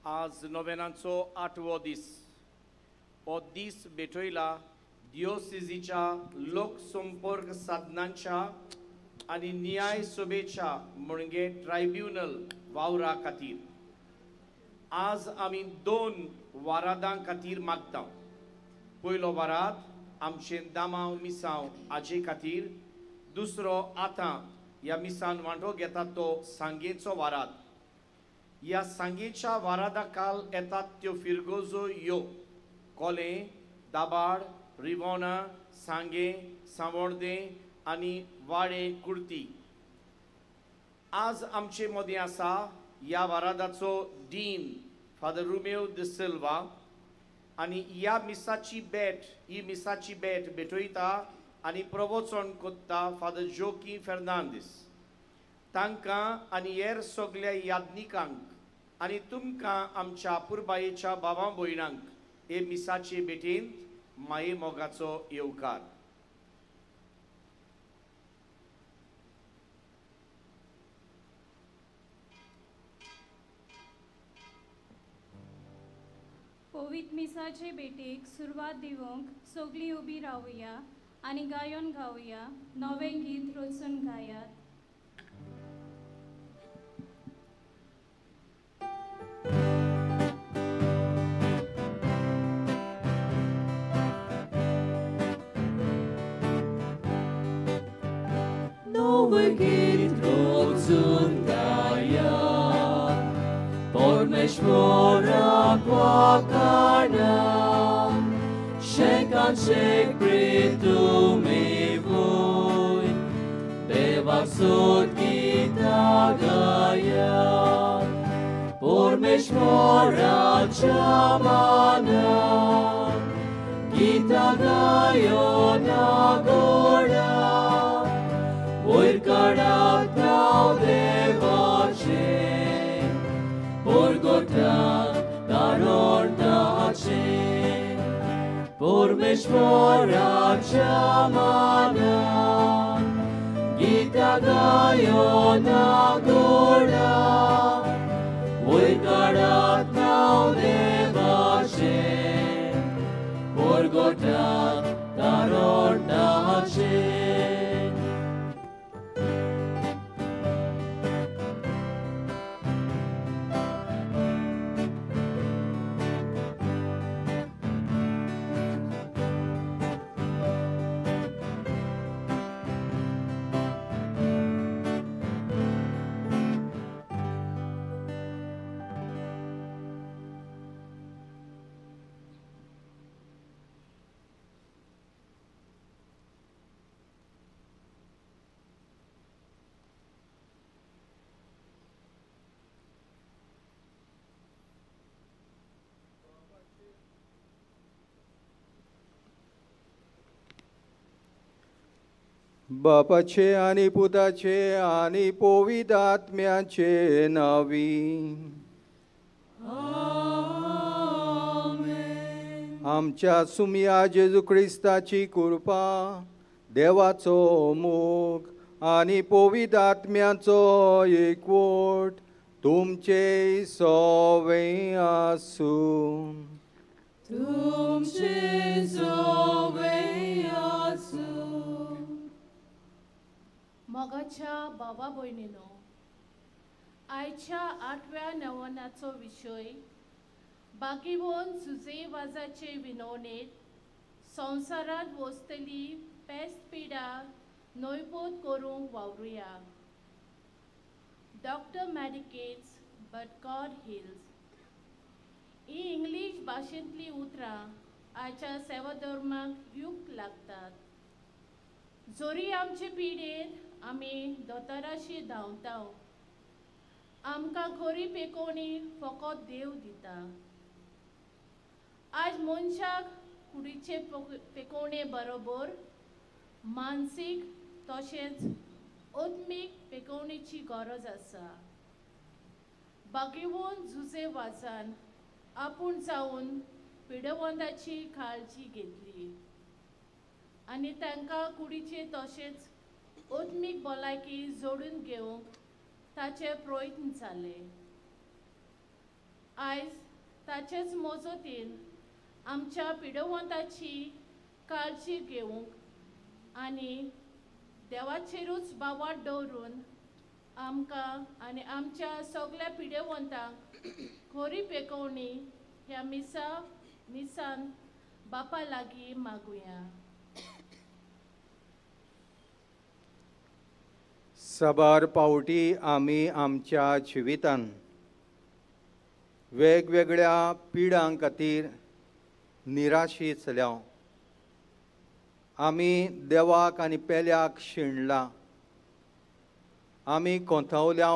आज नोवेनाचो आठवो दीस. हो दीस भेटयला दियोसिजीच्या लोकसंपर्क साधनांच्या आनी न्याय सभेच्या म्हणजे ट्रायब्युनल वावरा खातीर. आज आमी दोन वारादां खातीर मागता. पयलो वाराद आमचे दामांव मिसांव हाजे खातीर, दुसरो आतां ह्या मिसान वांटो घेता तो सांगेचो वाराद. ह्या सांगेच्या वारादा काल येतात त्यो फिरगोजो यो कोले, दाबाड, रिवोणा, सांगे, सावोर्दें आनी वाडे कुर्ती. आज आमचे मदीं आसा ह्या वारादाचो डीन फादर रुमेव the Silva आनी ह्या मिसाची भेट, ही मिसाची भेट भेटयता आनी प्रवचन कोत्ता फादर जोकी फेर्नांदीस. तांकां आनी हेर सगल्या याज्ञिकांक आनी तुमकां आमच्या पुरबायेच्या भावां भयणांक हे मिसाचे भेटेंत माये मोगाचो येवकार. पवित्र मिसाचे भेटेक सुरवात दिवंक सगळीं उबी रावया आनी गायन गावया. नवें गीत रचून गायात. नवें गीत रचून गायात, परमेश्वराक वाखाणा, शेकान शेक प्रीतुमी वय, देवाक सोद गीतां गायात, परमेश्वराच्या मानान गीतां गायोन गोडा, वयर काडात नांव देवाचें, परगटात कारण ताचें, परमेश्वराच्या मानान गीतां गायोन गोडा, वयर काडात नांव देवाचें, परगटात कारण ताचें. बापाचे आनी पुताचे आनी पवित्र आत्म्याचे नांवी. आमेन. आमच्या सुमया जेजू क्रिस्ताची कृपा, देवाचो मोग आनी पवित्र आत्म्याचो एकवट तुमचे सवे आसूं. तुमचे सवे आसूं. मोगाच्या भावा भयणीनो, आयच्या आठव्या नवनाचो विशय बागीवन सुजे वाजाचे विनवणेंत संवसारांत वसतली पेस्त पिडा नैपोत करूंक वावरुया. Doctor medicates but God heals he English भाशेंतलीं उतरां आयच्या सेवाधर्माक युक्त लागतात. जरी आमचे पिडेंत आमी दोतोराशी धांवता, आमकां खरी पेकोवणी फकत देव दिता. आज मनशाक कुडीचे पेकोवणे बरोबर मानसीक तशेंच आत्मीक पेकोवणेची गरज आसा. बागेवन जुजे वाजान आपूण जावन पिडेवंदाची काळजी घेतली आनी तांकां कुडीचे तशेंच आत्मीक भलायकी जोडून घेवंक ताचे प्रयत्न जाले. आयज ताचेच मजतीन आमच्या पिडवंताची काळजी घेवंक आनी देवाचेरूच बावाट दवरून आमकां आनी आमच्या सगळ्या पिडेवंतांक खरी पेकोवणी ह्या मिसान बापा लागीं मागुया. साबार पावटी आमी आमच्या जिवितान वेगवेगळ्या पिडां खातीर निराशी जाल्या. आमी देवाक आनी पेल्याक शिणला, आमी कोंथावल्या,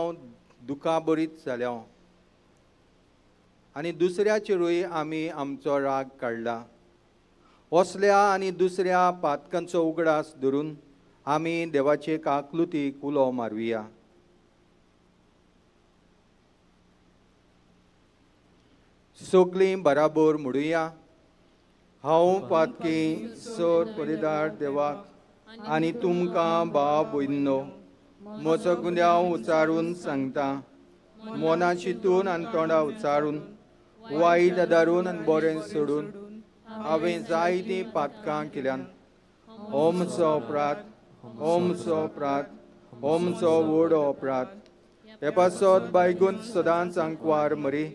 दुखां बरीच जाल्या आनी दुसऱ्याचेरूय आमी आमचो राग काडला. असल्या आनी दुसऱ्या पातकांचो उगडास धरून आमी देवाचे काकलुतीक उलो मारुया. सगळीं बराबर म्हणुया, हांव पातकी सर परिदार देवाक आनी तुमकां भाव भयणो म्हजो गुन्यांव उचारून सांगता. मना चिंतून आनी तोंडा उचारून, वायट आदारून आनी बरें सोडून हांवें जायतीं पातकां केल्यान. ओमचो अपराध, ओमचो अपराध, ओमचो व्हड अपराध. हे पासत बायगून सदांच आंकवार मरी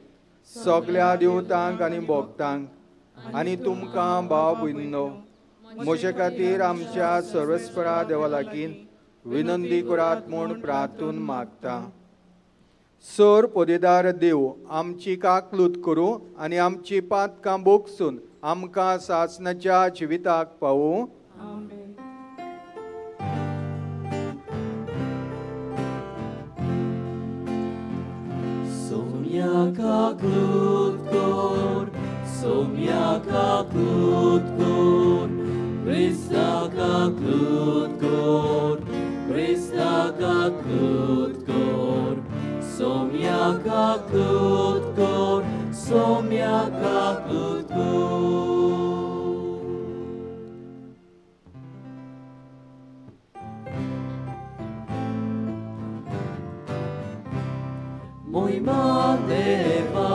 सगल्या देवतांक आनी भोगतांक आनी तुमकां भाव भयणो म्हजे खातीर आमच्या सर्वेस्परा देवा लागीं विनंती करात म्हूण प्रार्थून मागता. सर पदेदार देव आमची काकलूत करूं आनी आमची पातकां बोगसून आमकां सासणाच्या जिविताक पावूं. सोम्या काकलूत कोर, सोम्या काकलूत कोर, क्रिस्ता काकलूत कोर, क्रिस्ता काकलूत कोर, सोम्या काकलूत कोर, सोम्या काकलूत कोर. Moima deva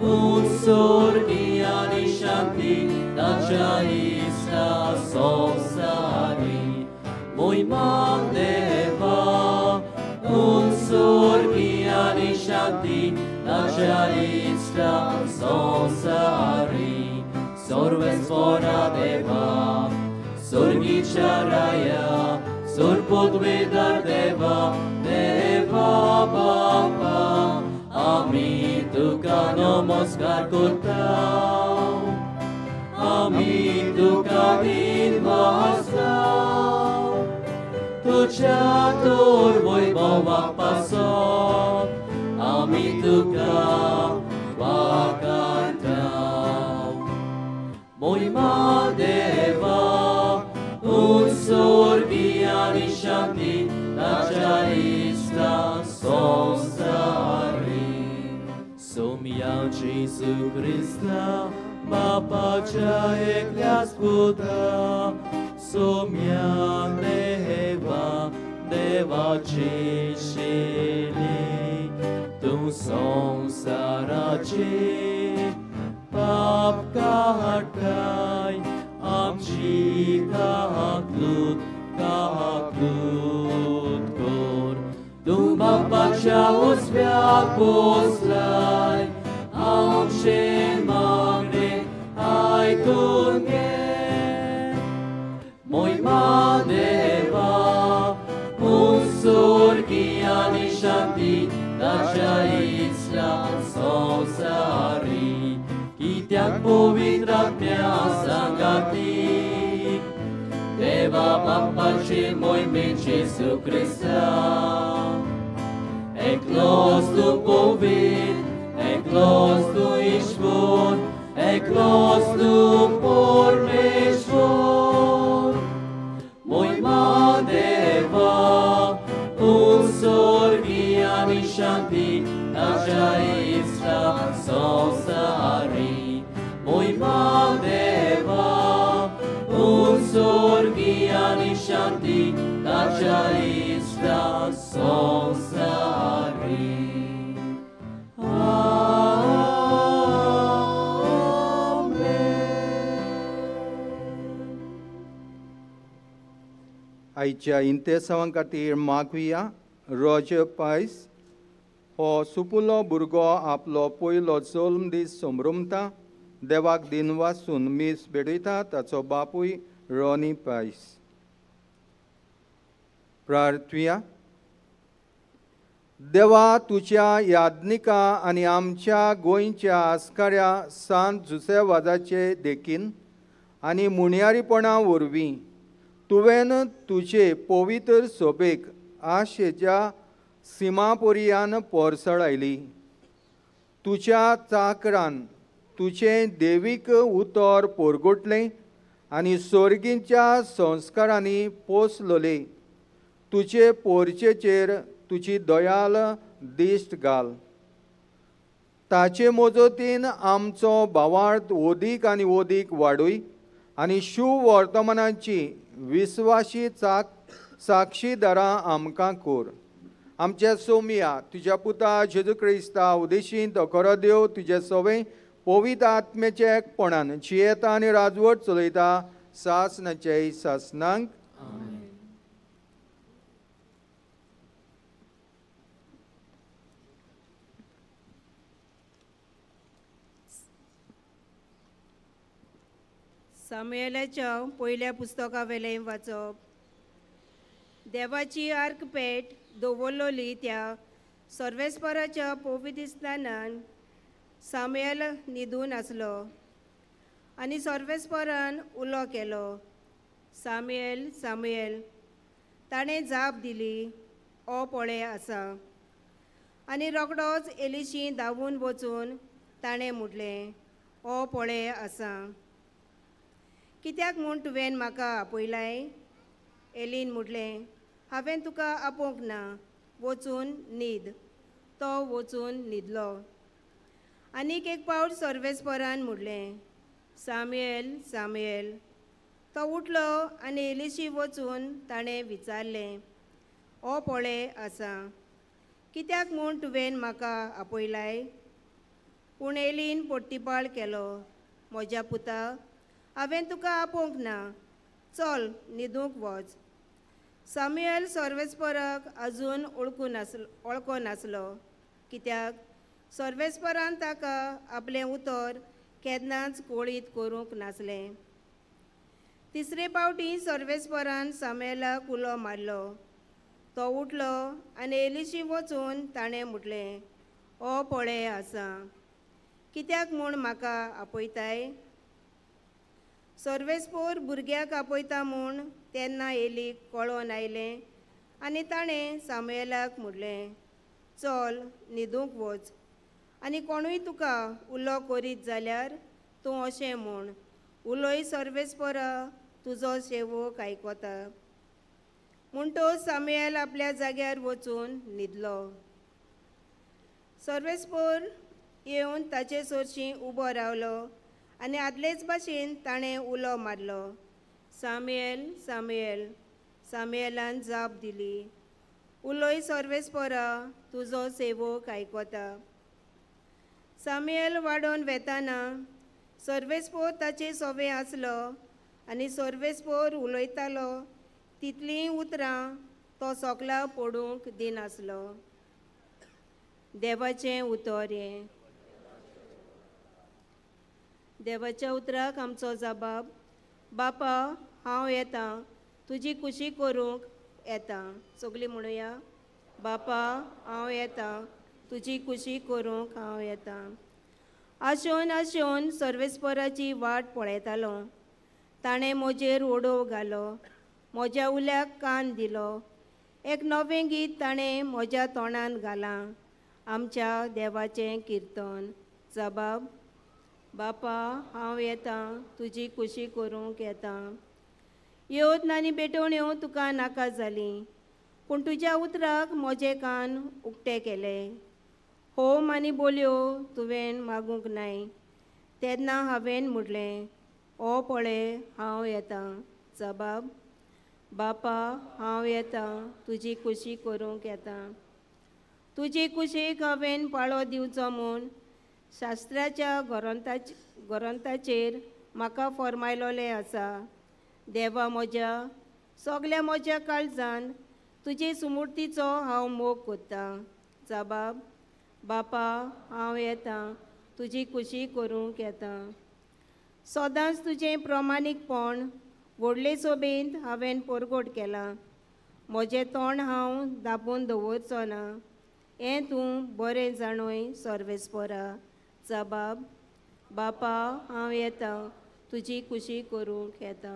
un sorgi ani shanti tacha ista sonsari. Moima deva un sorgi ani shanti tacha ista sonsari. Sorvespora deva sorgi charaya sorpodvedar deva deva Bapa ami tuka namaskar kortav, ami tuka dinvastav, tuja tor vaibhavak pasot, ami tuka vakantav. Moima deva un sorgi ani shanti tacha ista sonsari. Somya Jesu Krista Bapacha eklias puta, Somya deva deva chishili, tu sonsarachi pap kahatai amchi kahaklut kahaklut kor. Tu Bapacha usvyak poslay, amche magne aikunge. Moima deva un sorgi ani shanti tacha isla sonsari. Kityak povitratmya sangati deva Bapache moime Jesu Krista. Eklos tu povit, eklos tu Ishvor, eklos tu Pormeshvor. Moima deva un sorgi ani shanti tacha isla sonsari. Moima deva un sorgi ani shanti tacha isla sonsari. Amen. आयच्या इंतेसांवां खातीर मागुया. Roger पायस हो सुपुल्लो भुरगो आपलो पयलो जल्म दीस संभ्रमता. देवाक दिनवासून मीस भेटयता ताचो बापूय रॉनी पायस. प्रार्थुया. देवा, तुज्या याज्ञिका आनी आमच्या गोंयच्या आस्काऱ्या सांत जुसेवाजाचे देखीन आनी मुणयारीपणा वरवीं तुवें तुजे पवित्र सोबेक आशेच्या सीमापोरियान पोरसळायली. तुज्या चाकरान तुजें देवीक उतर पोरगोटलें आनी सोर्गींच्या संस्कारांनी पोसलोले. तुजे पोरचेचेर तुजी दयाल दिश्ट घाल. ताचे मजतीन आमचो भावार्थ ओदीक आनी ओदीक वाडूय आनी शुवर्तमानाची विस्वाशी साक्षीदारां आमकां कोर. आमच्या सोमिया तुज्या पुता जेजू क्रिस्ता उदेशीन तो खरो देव तुजे सवे पवित्र आत्म्याच्या एकपणान जियेता आनी राजवट चलयता सासनाचे सासनांक. सामुएलाच्या पयल्या पुस्तकावेलें वाचप. देवाची आर्क पेट दवरलोली त्या सर्वेस्पराच्या पवित्र स्थानान सामुएल न्हिदून आसलो आनी सर्वेस्परान उलो केलो, सामुएल सामुएल. ताणें जाप दिली, ओ पळय आसा. आनी रोखडोच एलिशी धांवून वचून ताणें म्हटलें, ओ पळय आसा. कित्याक म्हूण तुवें म्हाका आपयलाय? एलीन म्हटलें, हांवें तुका आपोवंक ना, वचून न्हीद. तो वचून न्हिदलो. आनीक एक पावट सर्वेस्परान म्हटलें, सामुएल सामुएल. तो उठलो आनी एलिशी वचून ताणें विचारलें, ओ पळय आसा, कित्याक म्हूण तुवें म्हाका आपयलाय? पूण एलीन पोट्टीपाळ केलो, म्हज्या पुता, हांवें तुका आपोवंक ना, चल न्हिदूंक वच. सामुएल सर्वेस्पराक अजून वळखो नासलो, कित्याक सर्वेस्परान ताका आपलें उतर केन्नाच कोळीत करूंक नासलें. तिसरे पावटी सर्वेस्परान सामुएलाक उलो मारलो. तो उठलो आनी एलिशी वचून ताणें म्हटलें, ओ पळय आसा, कित्याक म्हूण म्हाका आपयताय? सर्वेस्पोर भुरग्याक आपयता म्हूण तेन्ना एलीक कळोन आयलें आनी ताणें सामुएलाक म्हटलें, चल न्हिदूंक वच आनी कोणूय तुका उलो करीत जाल्यार तूं अशें म्हूण, उलोय सर्वेस्परा, तुजो सेवक आयकता. म्हणटच सामुएल आपल्या जाग्यार वचून न्हिदलो. सर्वेस्पोर येवन ताचे सरशीं उबो रावलो आनी आदलेच भाशेन ताणें उलो मारलो, सामुएल सामुएल. सामुएलान जाप दिली, उलोय सर्वेस्परा, तुजो सेवक आयकता. सामुएल वाडोवन वेताना सर्वेस्पोर ताचे सोवे आसलो आनी सर्वेस्पोर उलयतालो तितलीं उतरां तो सोकला पडूंक दिनासलो. देवाचें उतर हें. देवाच्या उतराक आमचो जबाब, बापा हांव येता, तुजी खुशी करूंक येता. सगळीं म्हणुया, बापा हांव येता, तुजी खुशी करूंक हांव येता. आशोन आशोन सर्वेस्पराची वाट पळयतालो. ताणें म्हजेर ओडोव घालो, म्हज्या उल्याक कान दिलो. एक नवें गीत ताणें म्हज्या तोंडान घालां, आमच्या देवाचें किर्तन. जबाब, बापा हांव येता, तुजी खुशी करूंक येता. येवत आनी भेटवण्यो तुका नाका जाली, पूण तुज्या उतराक म्हजे कान उक्ते केले. होम आनी बोलयो तुवें मागूंक नाय, तेन्ना हांवें म्हटलें, ओ पळय हांव येता. जबाब, बापा हांव येता, तुजी खुशी करूंक येता. तुजी कुशीक हांवें पाळो दिवचो म्हूण शास्त्राच्या ग्रंथाचेर म्हाका फॉर्मायलोलें आसा. देवा म्हज्या, सगल्या म्हज्या काळजान तुजे सुमूर्तीचो हांव मोग कोत्तां. जबाब बापा हांव येता तुजी खुशी करूंक येता. सदांच तुजें प्रमाणीकपण व्हडले सोबेंत हांवें परगट केलां. म्हजें तोंड हांव दाबून दवरचो ना हें तूं बरें जाणूय सर्वेस्परा. जबाब बापा हांव येता तुजी खुशी करूंक येता.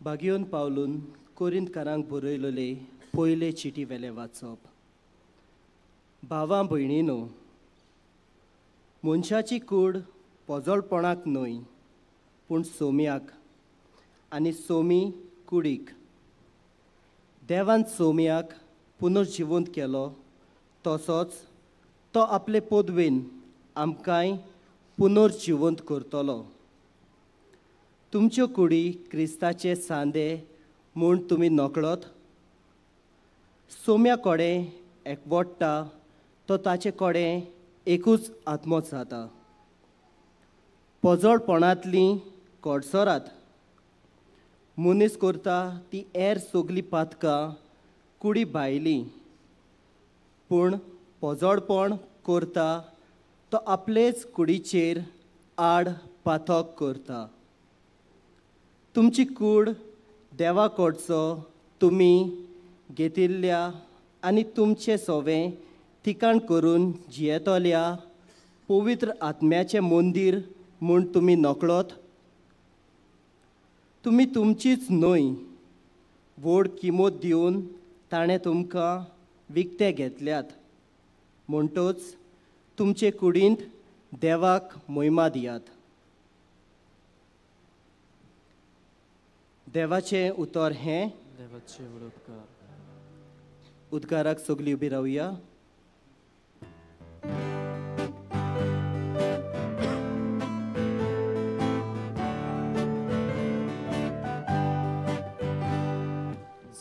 बागियोन पावलून कोरिंतकारांक बरयलेले पयले चिटी वेले वाचप. भावां भयणीनो, मनशाची कूड पोजोळपणाक न्हय पूण सोम्याक आनी सोमी कुडीक. देवान सोम्याक पुनर्जिवंत केलो तसोच तो आपले पदवेन आमकांय पुनर्जिवंत करतलो. तुमच्यो कुडी क्रिस्ताचे सांदे म्हूण तुमी नकळत. सोम्या कडेन एकवट्टा तो ताचे कडेन एकूच आत्मो जाता. पोजोळपणांतलीं कडसरात. मनीस करता ती हेर सगलीं पातकां कुडी भायली, पूण पोजोळपण करता तो आपलेच कुडीचेर आड पातक करता. तुमची कूड देवा कडचो तुमी घेतिल्ल्या आनी तुमचें सोवें ठिकाण करून जियेतल्या पवित्र आत्म्याचें मंदीर म्हूण तुमी नकळत. तुमी तुमचीच न्हय व्हड किंमत दिवन ताणें तुमकां विकते घेतल्यात, म्हणटच तुमचे कुडींत देवाक मोहिमा दियात. देवाचें उतर हें. देवाचे उपकार. उद्गाराक सगळीं उबी रावया.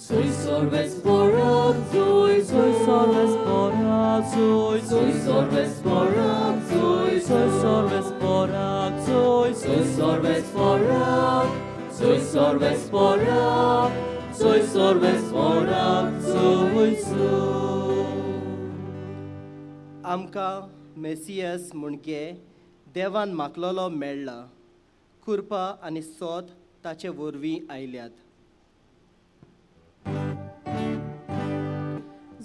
Soy sorves porazoi, soy sorves porazoi, soy sorves porazoi, soy sorves porazoi, soy sorves porazoi, soy sorves porazoi, soy sorves porazoi, soy. आमकां मेसियस म्हणगे देवान मागलेलो मेळ्ळा. कृपा आनी सोद ताचे वरवीं आयल्यात.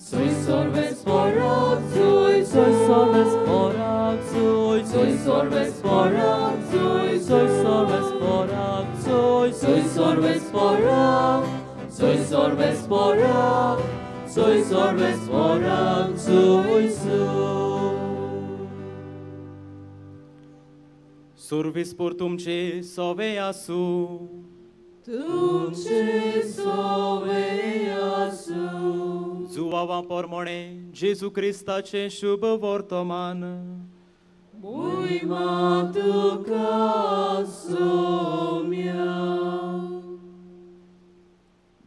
Soy sorves porazoi, soy sorves porazoi, soy sorves porazoi, soy sorves porazoi, soy sorves porazoi, soy sorves porazoi, soy sorves porazoi, soy. Sorves por तुमचे सोवे आसू. तुमचे सोवे आसू. जुवावा पोरमोणे जेजू क्रिस्ताचें शुभ वर्तमान. मोहिमा तुका सोम्या.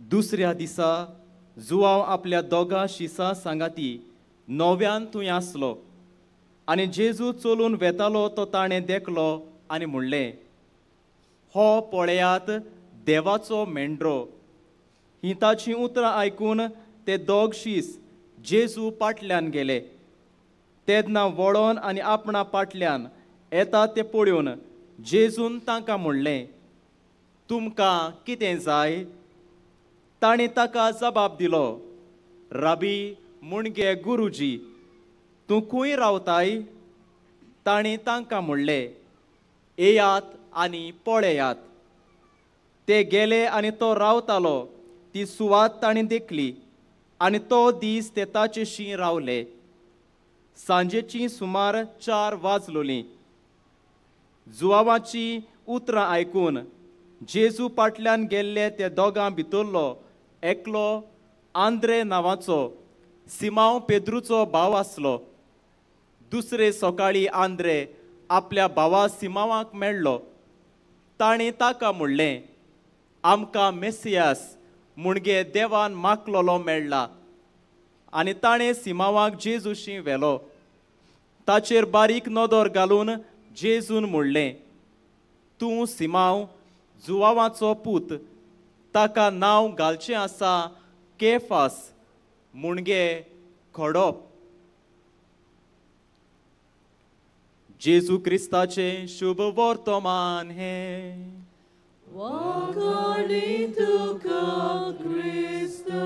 दुसऱ्या दिसा जुवाव आपल्या दोगां शिसां सांगाती नव्यान थंय आसलो आनी जेजू चलून वेतालो तो ताणें देखलो आनी म्हणलें, हो पळयात देवाचो मेंढरो. ही ताचीं उतरां आयकून ते दोग शीस जेजू पाटल्यान गेले. तेन्ना वळोन आनी आपणा पाटल्यान येता ते पळोवन जेजून तांकां म्हणलें, तुमकां कितें जाय? तांणी ताका जबाब दिलो, राबी मुणगे गुरुजी, तूं खंय रावताय? तांणी तांकां म्हणलें, येयात आनी पळयात. ते गेले आनी तो रावतालो ती सुवात तांणी देखली आनी तो दीस ते ताचेशी रावले. सांजेची सुमार 4 वाजलोलीं. जुवावाची उतरां आयकून जेजू पाटल्यान गेल्ले त्या दोगां भितरलो एकलो आंद्रे नांवाचो सिमांव पेद्रूचो भाव आसलो. दुसरे सकाळी आंद्रे आपल्या भावा सिमांवाक मेळ्ळो. ताणें ताका म्हणलें, आमकां मेसियास मुणगे देवान माकलोलो मेळ्ळा. आनी ताणें सिमांवाक जेजूशी व्हेलो. ताचेर बारीक नदर घालून जेजून म्हणलें, तूं सिमांव जुवावाचो पूत, ताका नांव घालचें आसा केफास मुणगे खडप. जेजू क्रिस्ताचें शुभ वर्तमान हें. वाखाणी तुका क्रिस्ता.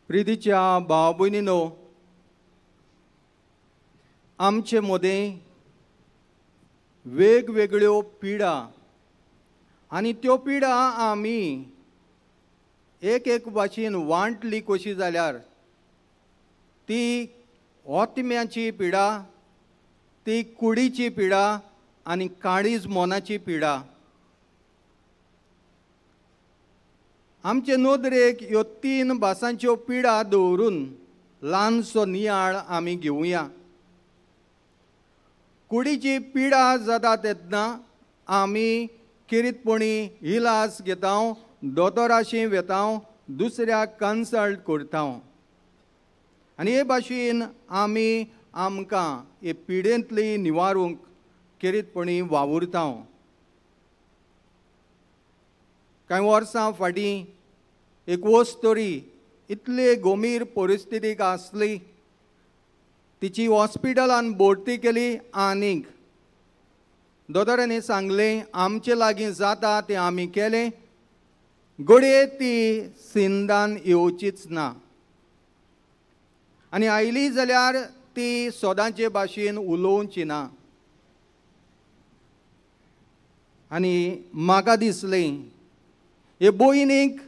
प्रितीच्या भाव भयणीनो, आमचे मदें वेगवेगळ्यो पिडा आनी त्यो पिडा आमी एक एक भाशेन वांटली कशी जाल्यार ती ओतम्याची पिडा, ती कुडीची पिडा आनी काळीज मनाची पिडा. आमचे नदरेक ह्यो तीन भासांच्यो पिडा दवरून ल्हानसो नियाळ आमी घेवया. कुडीची पिडा जाता तेन्ना आमी किरीतपणी इलाज घेता, दोतोराशी वेता, दुसऱ्याक कन्सल्ट करता आनी हे भाशेन आमी आमकां हे पिडेंतली निवारूंक किरीतपणी वावुरता. कांय वर्सां फाटीं एक वस्तोरी इतले गंभीर परिस्थितीक आसली, तिची हॉस्पिटलान भरती केली आनीक दोतोरांनी सांगलें आमचे लागीं जाता तें आमी केलें, घडये ती सिंदान येवचीच ना आनी आयली जाल्यार ती सदांचे भाशेन उलोवची ना. आनी म्हाका दिसलें हे भयणीक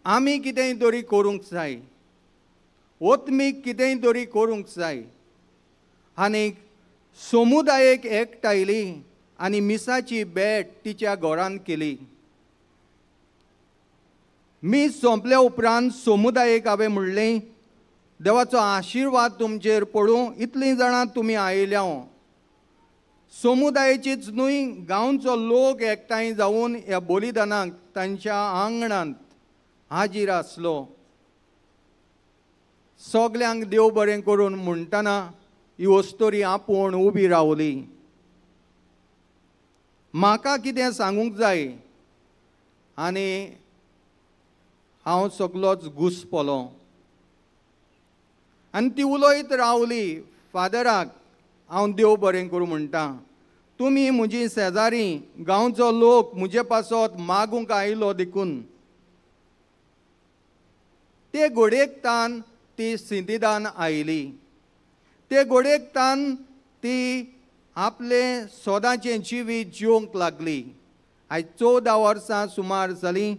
आमी कितेंय तरी करूंक जाय, ओतमीक कितेंय तरी करूंक जाय. आनीक समुदायेक एकठांयली आनी मिसाची भेट तिच्या घरान केली. मीस सोंपल्या उपरांत समुदायेक हांवें म्हणलें, देवाचो आशिर्वाद तुमचेर पडूं, इतलीं जाणां तुमी आयल्या. समुदायेचीच न्हय, गांवचो लोक एकठांय जावन ह्या बलिदानाक तांच्या आंगणांत हाजीर आसलो. सगल्यांक देव बरें करून म्हणटना ही वस्तोरी आपूण उबी रावली. म्हाका कितें सांगूंक जाय आनी हांव सगलोच घुसपलो. आनी ती उलयत रावली, फादराक हांव देव बरें करूं म्हणटा, तुमी म्हजी शेजारी गांवचो लोक म्हजे पासत मागूंक आयलो देखून. ते घोडयेक तान ती सिंतिदान आयली, ते घोडयेक तान ती आपलें सदांचें जिवीत जिवंक लागली. आयज 14 वर्सां सुमार जालीं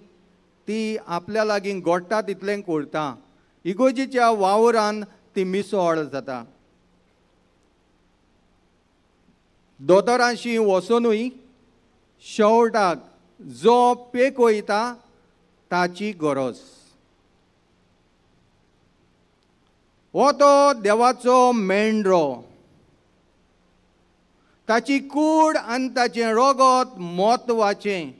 ती आपल्या लागीं घडटा तितलें करता. इगोजीच्या वावरान ती मिसळ जाता. दोतोरांशी वचोनूय शेवटाक जो पेक वयता ताची गरज. हो तो देवाचो मेंढरो, ताची कूड आनी ताचें रगत म्हत्वाचें.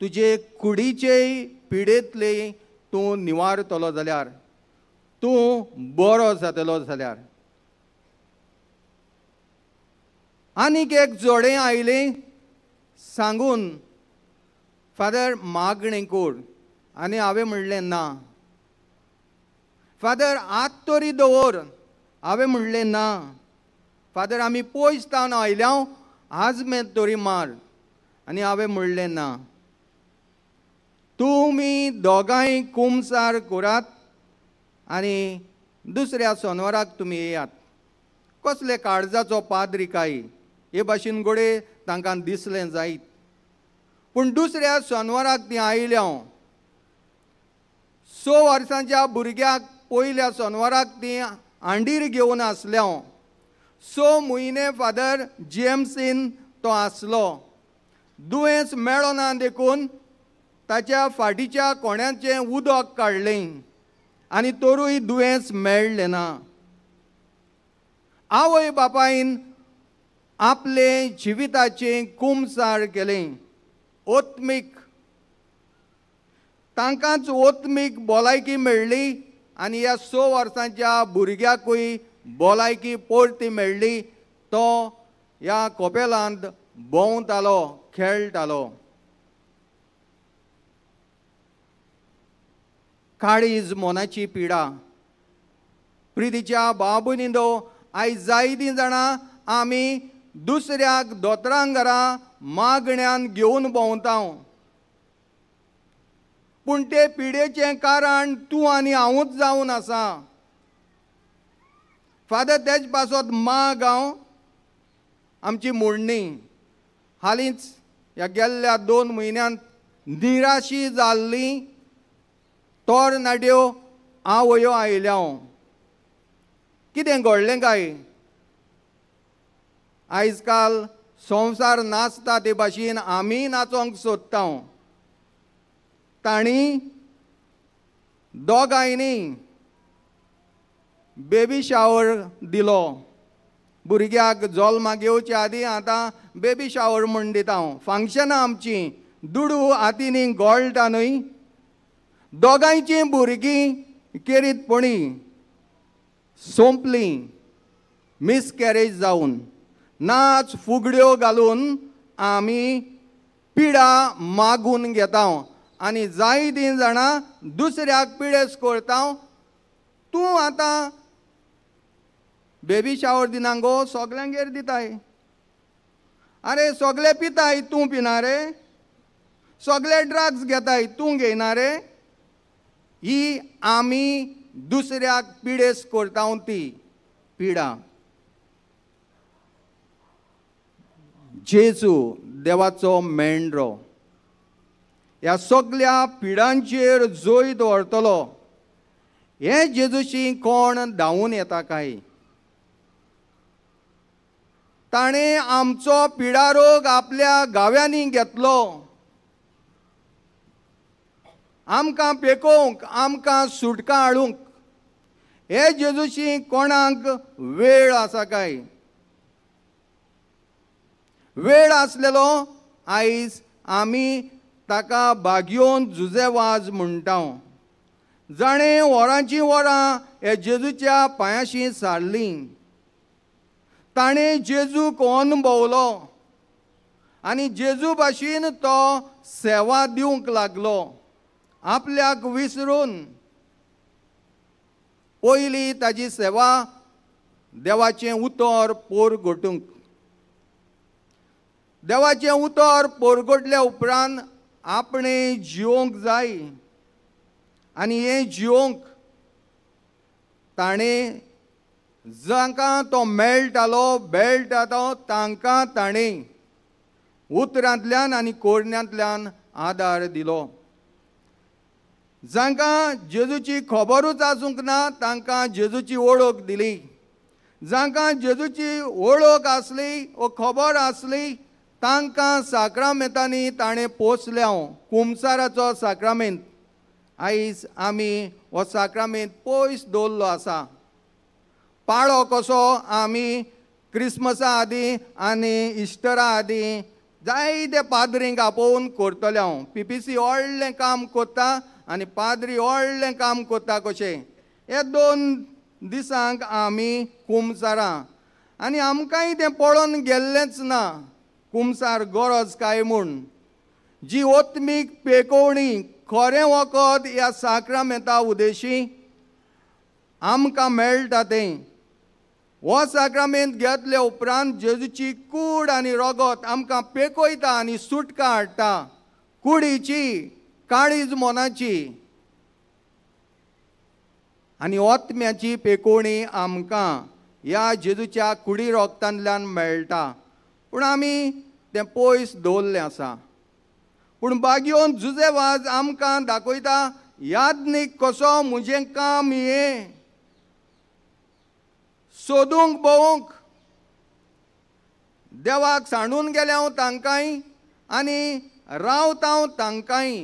तुजे कुडीचे पिडेंतले तूं निवारतलो जाल्यार, तूं बरो जातलो जाल्यार. आनीक एक जोडें आयलें सांगून, फादर मागणें कर. आनी हांवें म्हणलें ना. फादर हात तरी दवर. हांवें म्हणलें ना. फादर आमी पयस तावन आयल्या, आजमेत तरी मार. आनी हांवें म्हणलें ना. तुमी दोगांय कुमसार करात आनी दुसऱ्या सोनवाराक तुमी येयात. कसले काळजाचो पाद्री काय हे भाशेन घडये तांकां दिसलें जायत. पूण दुसऱ्या सोनवाराक तीं आयल्या. 6 वर्सांच्या भुरग्याक पयल्या सोनवाराक तीं हांडीर घेवन आसल्या. 6 म्हयने फादर जीएमसीन तो आसलो. दुयेंस मेळना देखून ताच्या फाटीच्या कोण्याचें उदक काडलें आनी तरूय दुयेंस मेळ्ळें ना. आवय बापायन आपले जिविताचें कुमसार केलें. ओत्मीक तांकांच ओत्मीक भलायकी मेळ्ळी आनी ह्या 6 वर्सांच्या भुरग्याकूय भलायकी परती मेळ्ळी. तो ह्या कोपेलांत भोंवतालो, खेळटालो. काळीज मनाची पिडा. प्रितीच्या बाबुनिंदो, आयज जायतीं जाणां आमी दुसऱ्याक दोतरां घरा मागण्यान घेवन भोंवता, पूण ते पिडेचें कारण तूं आनी हांवूच जावन आसा. फादर तेच पासत माग हांव आमची मोडणी हालींच ह्या गेल्ल्या 2 म्हयन्यांत निराशी जाल्ली तरणाट्यो आवयो आयल्या. कितें घडलें काय? आयज काल संवसार नाचता ते भाशेन आमी नाचोंक सोदता. तांणी दोगांयनी बेबी शावर दिलो. भुरग्याक जल्माक येवचे आदीं आतां बेबी शावर म्हूण दिता. फंक्शनां आमचीं दुडू हातींनी गळटा न्हय. दोगांयचीं भुरगीं केरीतपणी सोंपलीं मिसकॅरेज जावन. नाच फुगड्यो घालून आमी पिडा मागून घेता आनी जायतीं जाणां दुसऱ्याक पिडेस करता. तूं आतां बेबी शावर दिना गो, सगल्यांगेर दिताय. आरे सगळे पिताय, तूं पिना रे? सगळे ड्रग्स घेताय, तूं घेयना रे? ही आमी दुसऱ्याक पिडेस करता ती पिडा. जेजू देवाचो मेंढरो ह्या सगल्या पिडांचेर जैत व्हरतलो. हे जेजूशी कोण धांवून येता काय? ताणें आमचो पिडारोग आपल्या गाव्यांनी घेतलो. आमकां पेकोवंक, आमकां सुटका हाडूंक हे जेजूशी कोणाक वेळ आसा काय? वेळ आसलेलो आयज आमी ताका बागयोन जुजेवाज म्हणटा. जाणें वरांचीं वरां हे जेजूच्या पांयाशी सारलीं. ताणें जेजूक अनुभवलो आनी जेजू भाशेन तो सेवा दिवंक लागलो आपल्याक विसरून. पयली ताजी सेवा देवाचें उतर पोरगोटूंक. देवाचें उतर पोरगोटल्या उपरांत आपणें जिवंक जाय आनी हें जिवंक ताणें जांकां तो मेळटालो बेळटा तो तांकां ताणें उतरांतल्यान आनी कोरण्यांतल्यान आदार दिलो. जांकां जेजूची खबरूच आसूंक ना तांकां जेजूची वळख दिली. जांकां जेजूची वळख आसली वो खबर आसली तांकां साक्रामेंतांनी ताणें पोसल्या. कुमसाराचो साक्रामेंत आयज आमी हो साक्रामेंत पयस दवरलो आसा. पाळो कसो आमी क्रिसमसा आदीं आनी इस्टरा आदीं जायते पाद्रींक आपोवन करतले. हांव पीपीसी व्हडलें काम करता आनी पाद्री व्हडलें काम करता कशें. हे 2 दिसांक आमी कुमसारां आनी आमकांय तें पळोवन गेल्लेंच ना कुमसार गरज काय म्हूण. जी ओत्मीक पेकोवणी खरें वखद ह्या साक्रामेंता उदेशी आमकां मेळटा तें. हो साक्रामेंत घेतले उपरांत जेजूची कूड आनी रगत आमकां पेकयता आनी सुटका हाडटा कुडीची, काळीज मनाची आनी ओत्म्याची पेकोवणी आमकां ह्या जेजूच्या कुडी रोगतांतल्यान मेळटा. पूण आमी तें पयस दवरलें आसा. पूण बागयोन जुजेवाज आमकां दाखयता यादनीक कसो म्हजें काम हें सोदूंक भोवूंक. देवाक सांडून गेलें हांव तांकांय आनी रावता हांव तांकांय.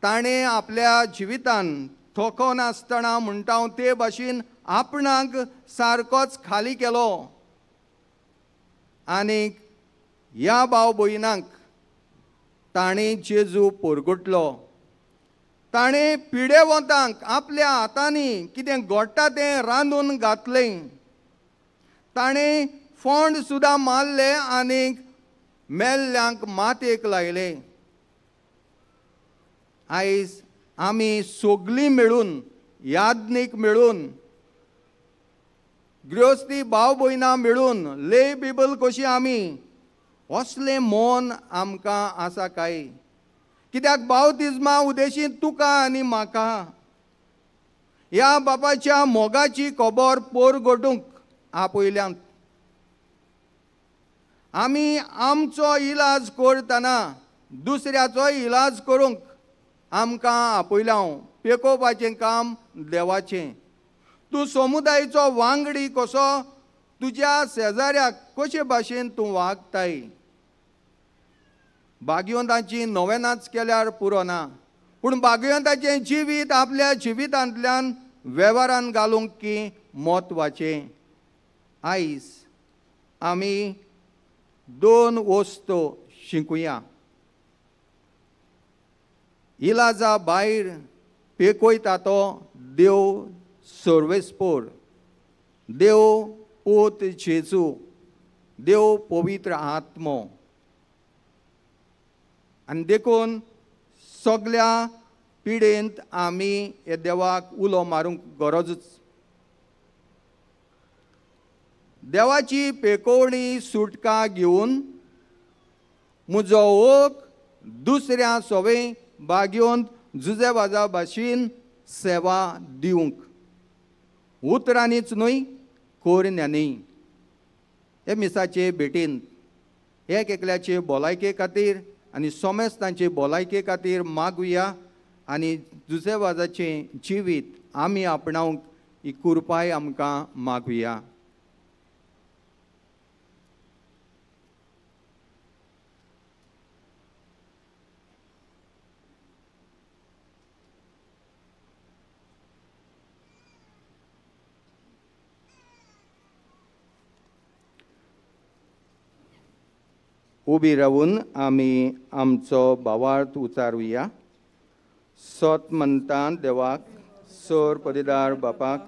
ताणें आपल्या जिवितान थोकोनासतना म्हणटा हांव ते भाशेन आपणाक सारकोच खाली केलो आनीक ह्या भाव भयणांक ताणें जेजू पोरगुटलो. ताणें पिडेवंतांक आपल्या हातांनी कितें घडटा तें रांदून घातलें. ताणें फोंड सुद्दां मारले आनीक मेल्ल्यांक मातयेक लायले. आयज आमी सगळीं मेळून याज्ञीक मेळून गृहस्थी भाव भयणां मेळून ले बिबल कशी आमी असलें मन आमकां आसा काय? कित्याक बावतिज्मा उदेशी तुका आनी म्हाका ह्या बापाच्या मोगाची खबर पोरगटूंक आपयल्यात. आमी आमचो इलाज करतना दुसऱ्याचो इलाज करूंक आमकां आपयल्या. पेकोवपाचें काम देवाचें. तूं समुदायचो वांगडी कसो तुज्या शेजाऱ्याक कशे भाशेन तूं वागताय? भाग्यवंताची नवेनाच केल्यार पुरो ना, पूण भाग्यवंताचें जिवीत आपल्या जिवितांतल्यान वेव्हारान घालूंक की म्हत्वाचें. आयज आमी दोन वस्तू शिकूया. इलाजा भायर पेकयता तो देव सर्वेस्पोर, देव पूत जेजू, देव पवित्र आत्मो. आनी देखून सगल्या पिडेंत आमी हे देवाक उलो मारूंक गरजूच. देवाची पेकोवणी सुटका घेवन म्हजो ओक दुसऱ्या सोवे बागेवन जुजेवाजा भाशेन सेवा दिवंक, उतरांनीच न्हय कोरण्यांनी. हे मिसाचे भेटीन एक एकल्याचे भलायके खातीर आनी सोमेस्तांचे भलायके खातीर मागुया आनी जुजेवाजाचें जिवीत आमी आपणावंक ही कृपाय आमकां मागुया. उबी रावून आमी आमचो भावार्थ उचारुया. सत म्हणटा देवाक, सोर पदिदार बापाक,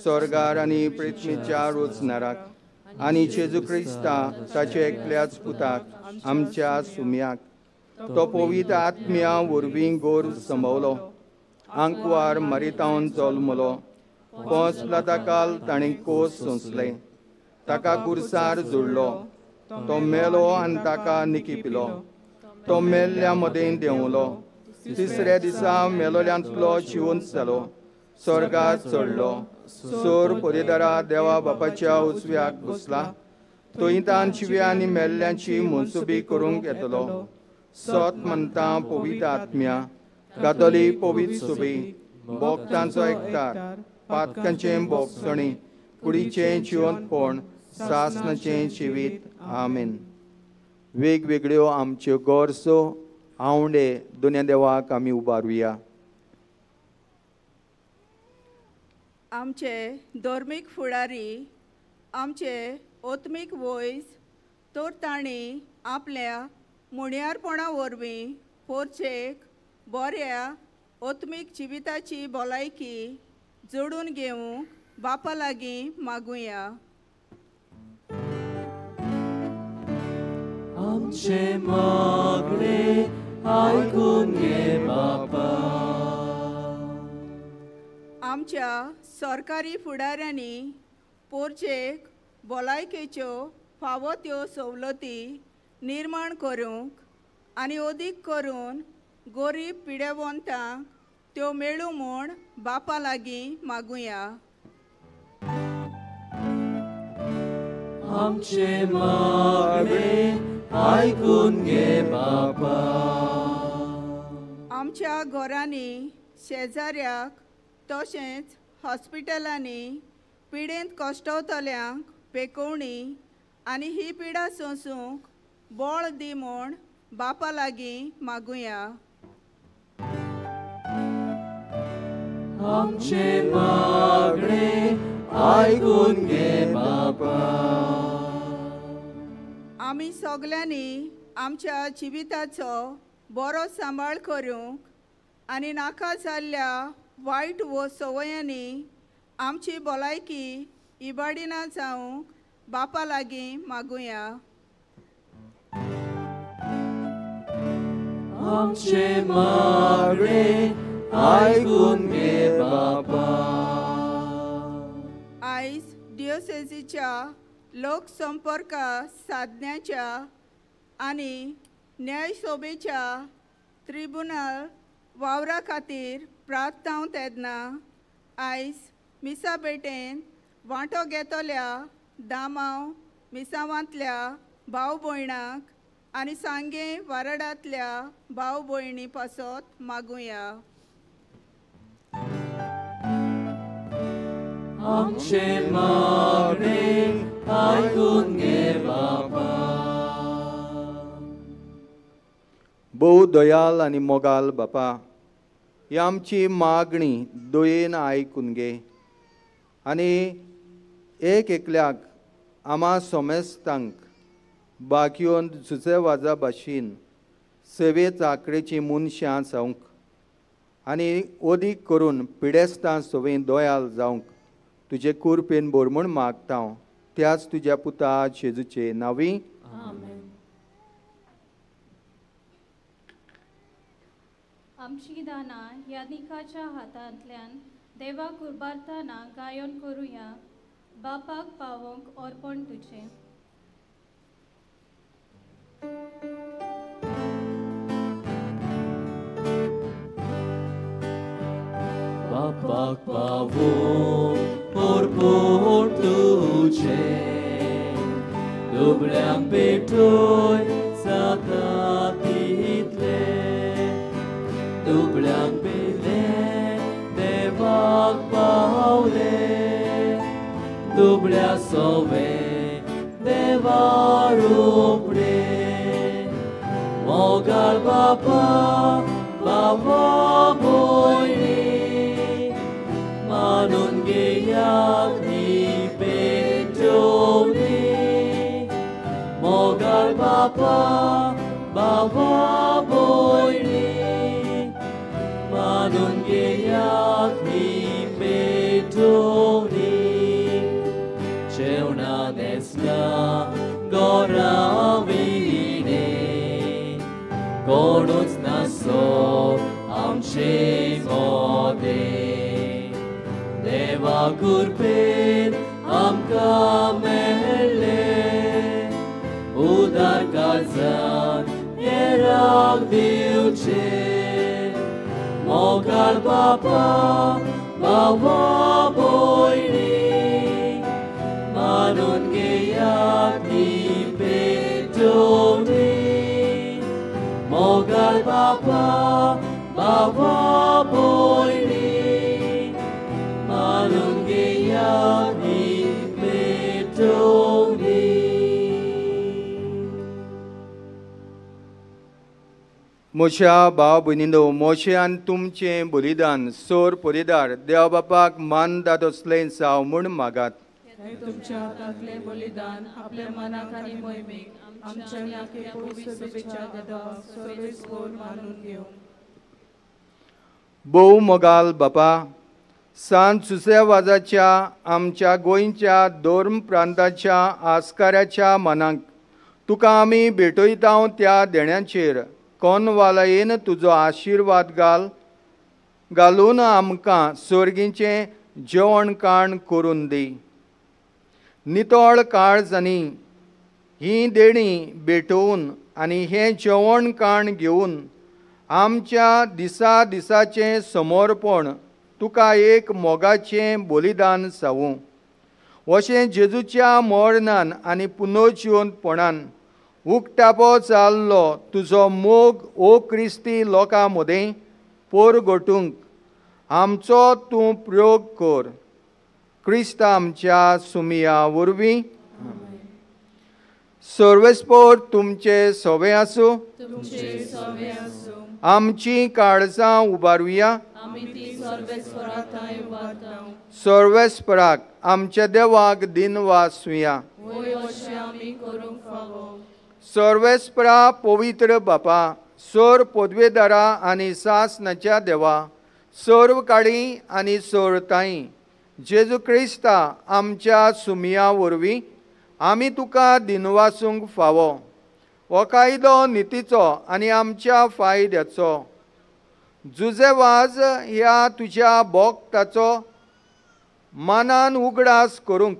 स्वर्गार आनी पृथ्वीच्या रोचणाराक आनी जेजू क्रिस्ता ताचे एकल्याच पुताक आमच्या सुम्याक, तो पवित्र आत्म्या वरवीं गोर संभवलो, आंकवार मरितावन जल्मलो, पोंस काल ताणें कोस सोंसले, ताका कुर्सार जोडलो, तो मेलो आनी ताका निकी पिलो, तो मेल्ल्या मदें देंवलो, तिसऱ्या दिसा मेलोल्यांतलो जिवंत जालो, स्वर्गार चडलो, सोर पदेदारा देवा बापाच्या उजव्याक बसला, थंय तान जिव्या आनी मेल्ल्यांची मनसुबी करूंक येतलो. सत म्हणटा पवित्र आत्म्या, कातोलीक पवित्र सुबी, भोक्तांचो एकतार, पातकांचें भोगसणी, कुडीचें जिवंतपण, सासनाचें जिवीत. आमेन. वेगवेगळ्यो आमच्यो गरजो आवंडे दुन्या देवाक आमी उबारुया. आमचे धर्मीक फुडारी, आमचे आत्मीक वयज तर तांणी आपल्या मुणयारपणा वरवीं पोरचेक बऱ्या आत्मीक जिविताची भलायकी जोडून घेवंक बापा लागीं मागुया. आमचे मागणे आयकून घे बापा. आमच्या सरकारी फुडाऱ्यांनी पोरचेक भलायकेच्यो फावो त्यो सवलती निर्माण करूंक आनी अदीक करून गरीब पिडेवंतांक त्यो मेळूं म्हूण बापा लागीं मागुया. आमचे मागणे आयकून घे बापा. आमच्या घरांनी, शेजाऱ्याक तशेंच हॉस्पिटलांनी पिडेंत कश्टवतल्यांक पेकोवणी आनी ही पिडा सोंसूंक बळ दी म्हूण बापा लागीं मागुया. आमचे मागणे आयकून घे बापा. आमी सगल्यांनी आमच्या जिविताचो बरो सांबाळ करूंक आनी नाका जाल्ल्या वायट वो संवयांनी आमची भलायकी इबाडिना जावंक बापा लागीं मागुया. आमचे मागणे आयकून घे बापा. आयज डिओसेजीच्या लोकसंपर्क साधण्याच्या आनी न्यायसभेच्या त्रिबुनल वावरा खातीर प्रार्थना तेन्ना आयज मिसा भेटेन वांटो घेतल्या दामांव मिसावांतल्या भाव भयणांक आनी सांगें वारडांतल्या भाव भयणी पासत मागुया. आमचे मागणे आयकून घे बापा. भोव दयाल आनी मोगाल बापा, ही आमची मागणी दयेन आयकून घे आनी एक एकल्याक आमा सोमेस्तांक बाकियोन जुजे वाजा भाशेन सेवे चाकरेची मनशां जावंक आनी ओदीक करून पिडेस्तां सवें दयाल जावंक तुजे कुरपेन भर म्हूण मागता हांव त्याच तुज्या पुता जेजूचे नांवी. आमची दानां यादनिकाच्या हातांतल्यान देवाक उरबारतना गायन करुया. बापाक पावोवंक अर्पण तुजें. बापाक पावोवंक अर्पण तुजें, दुबळ्यांक भेटय जाता तितलें, दुबळ्यांक भिलें देवाक पावलें, दुबळ्या सवें देवा रोपडें. मोगाळ बापा बाबा भयणी मानून घेयात ही पेटोवणी. मोगाळ बापा बाबा भयणी मानून घेयात ही पेटोवणी. जेवणा न्हेसना गोरा विणे कोणूच नासो आमचे मोदें. देवा कृपेन आमकां मेळ्ळें उदार काळजान हेराक दिवचें. मोगाळ बापा बाबा भयणी मानून घेयात ही पेटोवणी. मोगाळ बापा बाबा भयणी मानून घेयात ही पेटोवणी. म्हज्या भाव भयणींनो, म्हजें आनी तुमचें बलिदान सोर परिदार देव बापाक मानता तसलें जावं म्हूण मागात. तुमच्या हातांतलें बलिदान आपल्या मनाक आनी मोहिमेक आमच्या आनी पवित्र सभेच्या देवाक सर्वेस्पर मानून घेवं. भोव मोगाल बापा, सांत जुजे वाजाच्या आमच्या गोंयच्या धर्म प्रांताच्या आस्काराच्या मनाक तुका आमी भेटयता त्या देण्याचेर कोनवालायेन तुजो आशिर्वाद घाल घालून आमकां सर्गीचें जेवण काण करून दी. नितळ काळजांनी ही देणी भेटोवन आनी हें जेवण काण घेवन आमच्या दिसा दिसाचें समर्पण तुका एक मोगाचें बलिदान जावूं. अशें जेजूच्या मरणान आनी पुनर्जिवंतपणान उक्तापो जाल्लो तुजो मोग ओ क्रिस्ती लोकां मदें पोरगटूंक आमचो तूं प्रयोग कर. क्रिस्त आमच्या सुमिया वरवीं. सर्वेस्पोर तुमचे सोवे आसूं। तुमचे सोवे आसूं। आमची काळजां उबारुया। आमी ती सर्वेस्परा थंय उबारता। सर्वेस्पराक आमच्या देवाक दिनवासुया। वय अशें आमी करूंक फावो। सर्वेस्परा पवित्र बापा, सोर पदवेदारा आनी सासनाच्या देवा, सर्व काळी आनी सोरताई जेजू क्रिस्ता आमच्या सुमया वरवीं आमी तुका दिनवासूंक फावो। हो कायदो नितीचो आनी आमच्या फायद्याचो। जुजेवाज ह्या तुज्या भोक्ताचो मानान उगडास करूंक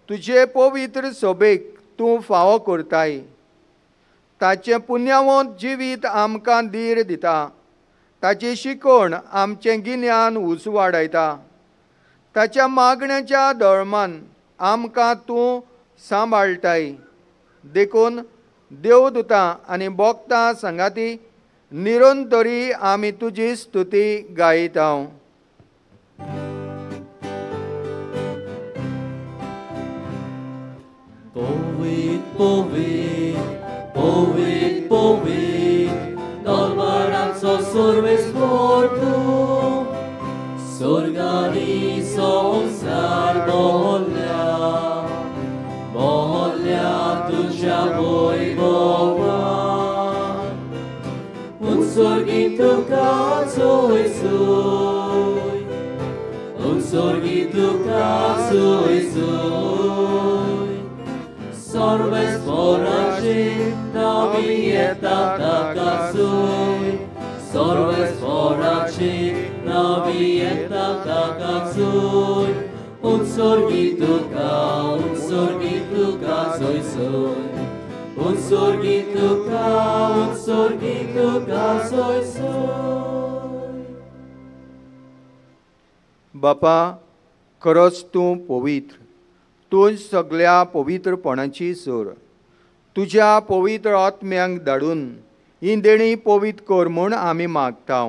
तुजे पवित्र सोबेक तूं फावो करताय। ताचें पुण्यावंत जिवीत आमकां धीर दिता। ताची शिकवण आमचें गिन्यान उजवाडायता। ताच्या मागण्याच्या धर्मान आमकां तूं सांबाळटाय। देखून देवदूतां आनी भक्तां सांगाती निरंतरी आमी तुजी स्तुती गायता। पवित्र पवित्र पवित्र पवित्र दरबाराचो सर्वेस्पर तूं, स्वर्गानी संवसार भरल्या भरल्या तुज्या वैभवान। उत्सर्गी तुका सोय सोय, उत्सर्गी तुका सोय सोय, सर्वेस्पराचे नावी येता ताका सोय, सर्वेस्पराचे नावी येता ताका सोय, उत्सर्गी तुका सोय सोय, उत्सर्गी तुका सोय सोय। बापा, खरोच तूं पवित्र, तूं सगळ्या पवित्रपणाची सोर। तुज्या पवित्र आत्म्यांक धाडून ही देणी पवित्र कर म्हूण आमी मागता।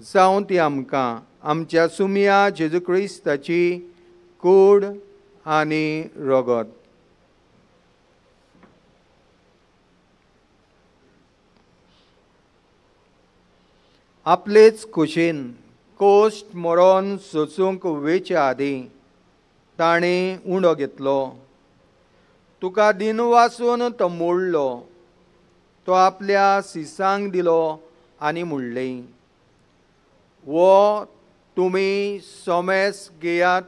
जावं ती आमकां आमच्या सुमया जेजू क्रिस्ताची कूड आनी रगत। आपलेच कुशीन कोश्ट मरोन सोसूंक वेचे आदीं ताणें उंडो घेतलो, तुका दिनवासून तो मोडलो, तो आपल्या सिसांक दिलो आनी म्हणलें, वो तुमी सोमेस घेयात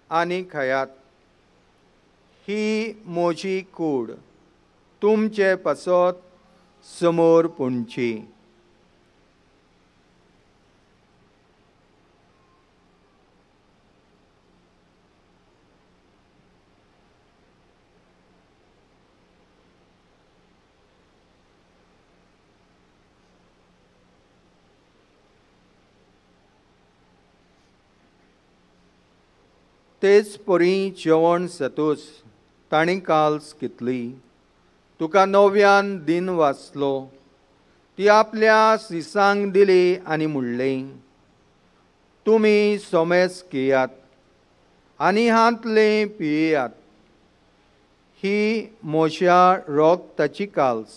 आनी खायात, ही म्हजी कूड तुमचे पासत समोर पुणची। तेच परी जेवण सतूच तांणी काल्स घेतली, तुका नव्यान दिन वाचलो, ती आपल्या सिसांक दिली आनी म्हणलें, तुमी सोमेस घेयात आनी हांतलें पियेयात, ही म्हज्या रगताची काल्स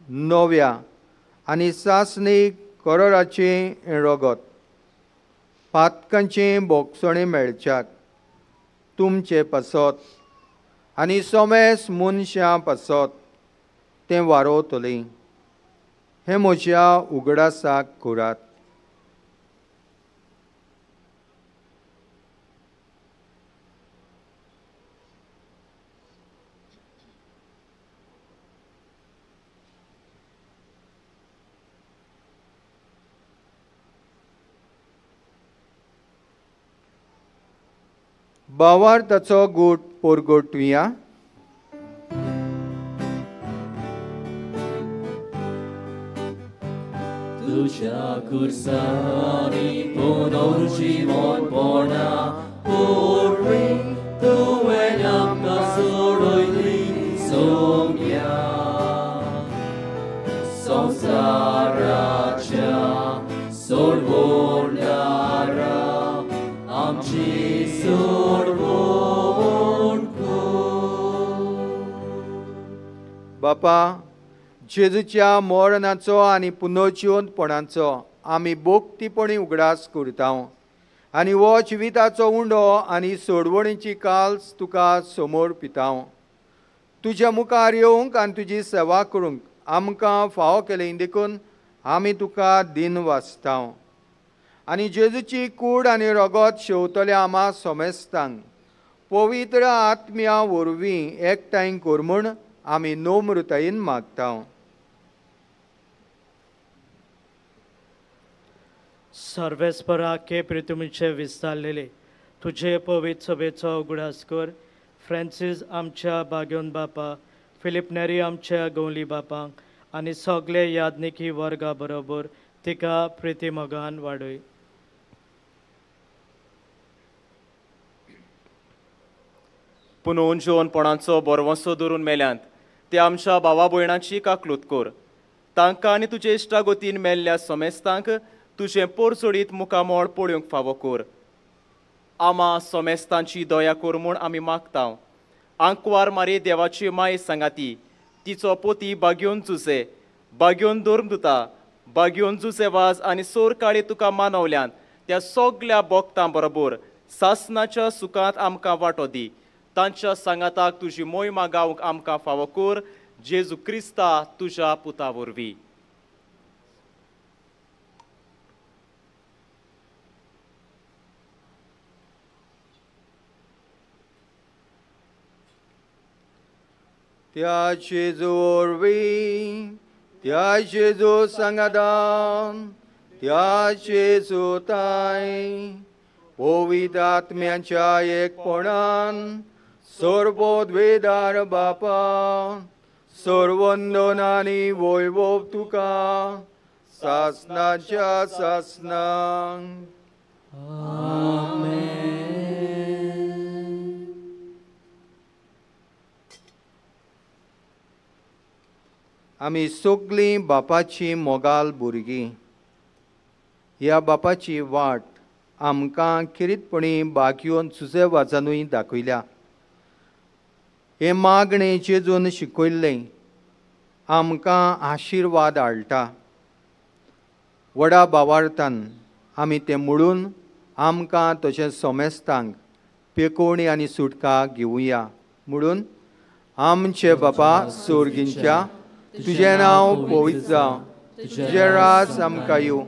नव्या आनी सासणीक करोराचें रगत, पातकांचें भोगसणें मेळच्याक तुमचे पासत आनी सोमेस मनशां पासत तें वारोवतलें। हें म्हज्या उगडासाक करात। भावार्थाचो गूट पोरगोटुया। तुझ्या खुर्सांनी पुनर्जीवनपणा वरवीं तुवें आमकां सोडयली सोम्या, संवसाराच्या सोडवणारा आमची सोडवण कर। बापा, जेजूच्या मरणाचो आनी पुनर्जिवंतपणाचो आमी बोगतीपणी उगडास करता आनी हो जिविताचो उंडो आनी सोडवणीची काल्स तुका समोर पिता. तुज्या मुखार येवंक आनी तुजी सेवा करूंक आमकां फावो केलें देखून आमी तुका दिन वाचता. आनी जेजूची कूड आनी रगत शेवतल्या आमा सोमेस्तांक पवित्र आत्म्या वरवीं एकठांय कर म्हूण आमी नम्रतायेन मागता. सर्वेस्परा के प्रितुमीचे विस्तारलेले तुझे पवित्र सभेचो उगडास कर. फ्रांसीस आमच्या बागेवन बापा, फिलीप नेरी आमच्या गवली बापांक आनी सगळे यादनिकी वर्गा बरोबर तिका प्रिती मोगान वाडय. पुनून जिवनपणाचो बरवंसो धरून मेल्यांत ते आमच्या भावा भयणाची काकलूत कर. तांकां आनी तुजे इश्टागतीन मेल्ल्या सोमेस्तांक तुजें पोरचोडीत मुखामळ पळोवंक फावो कर. आमा सोमेस्तांची दया कर म्हूण आमी मागता. आंकवार मारी देवाची माय सांगाती, तिचो पोती बागयोन जुजे, बागयोन धर्मदुता, बागयोन जुजे वाज आनी सोर काळी तुका मानवल्यान त्या सगल्या बोगतां बरोबर सासनाच्या सुखांत आमकां वांटो दी. तांच्या सांगाताक तुजी मोहिमा गावंक आमकां फावो कर. जेजू क्रिस्ता तुज्या पुता वरवीं. त्या जेजू वरवीं, त्या जेजू सांगातान, त्या जेजू ताय पवित्र आत्म्याच्या एकपणान सर्वोद्वेदार बापा, सर्वंदन आनी वैभव तुका सासनाच्या सासनांक. आमेन. आमी सगळीं बापाची मोगाल भुरगीं. ह्या बापाची वाट आमकां खेरीतपणी बागयोन सुजे वाजानूय दाखयल्या. हें मागणें जेजून शिकयल्लें आमकां आशिर्वाद हाडटा. व्हडा भावार्थान आमी तें म्हणून आमकां तशें सोमेस्तांक पेकोवणी आनी सुटका घेवया. म्हणून आमचे बापा सोर्गींच्या, तुजें नांव पवित्र जावं, तुजें राज आमकां येवं,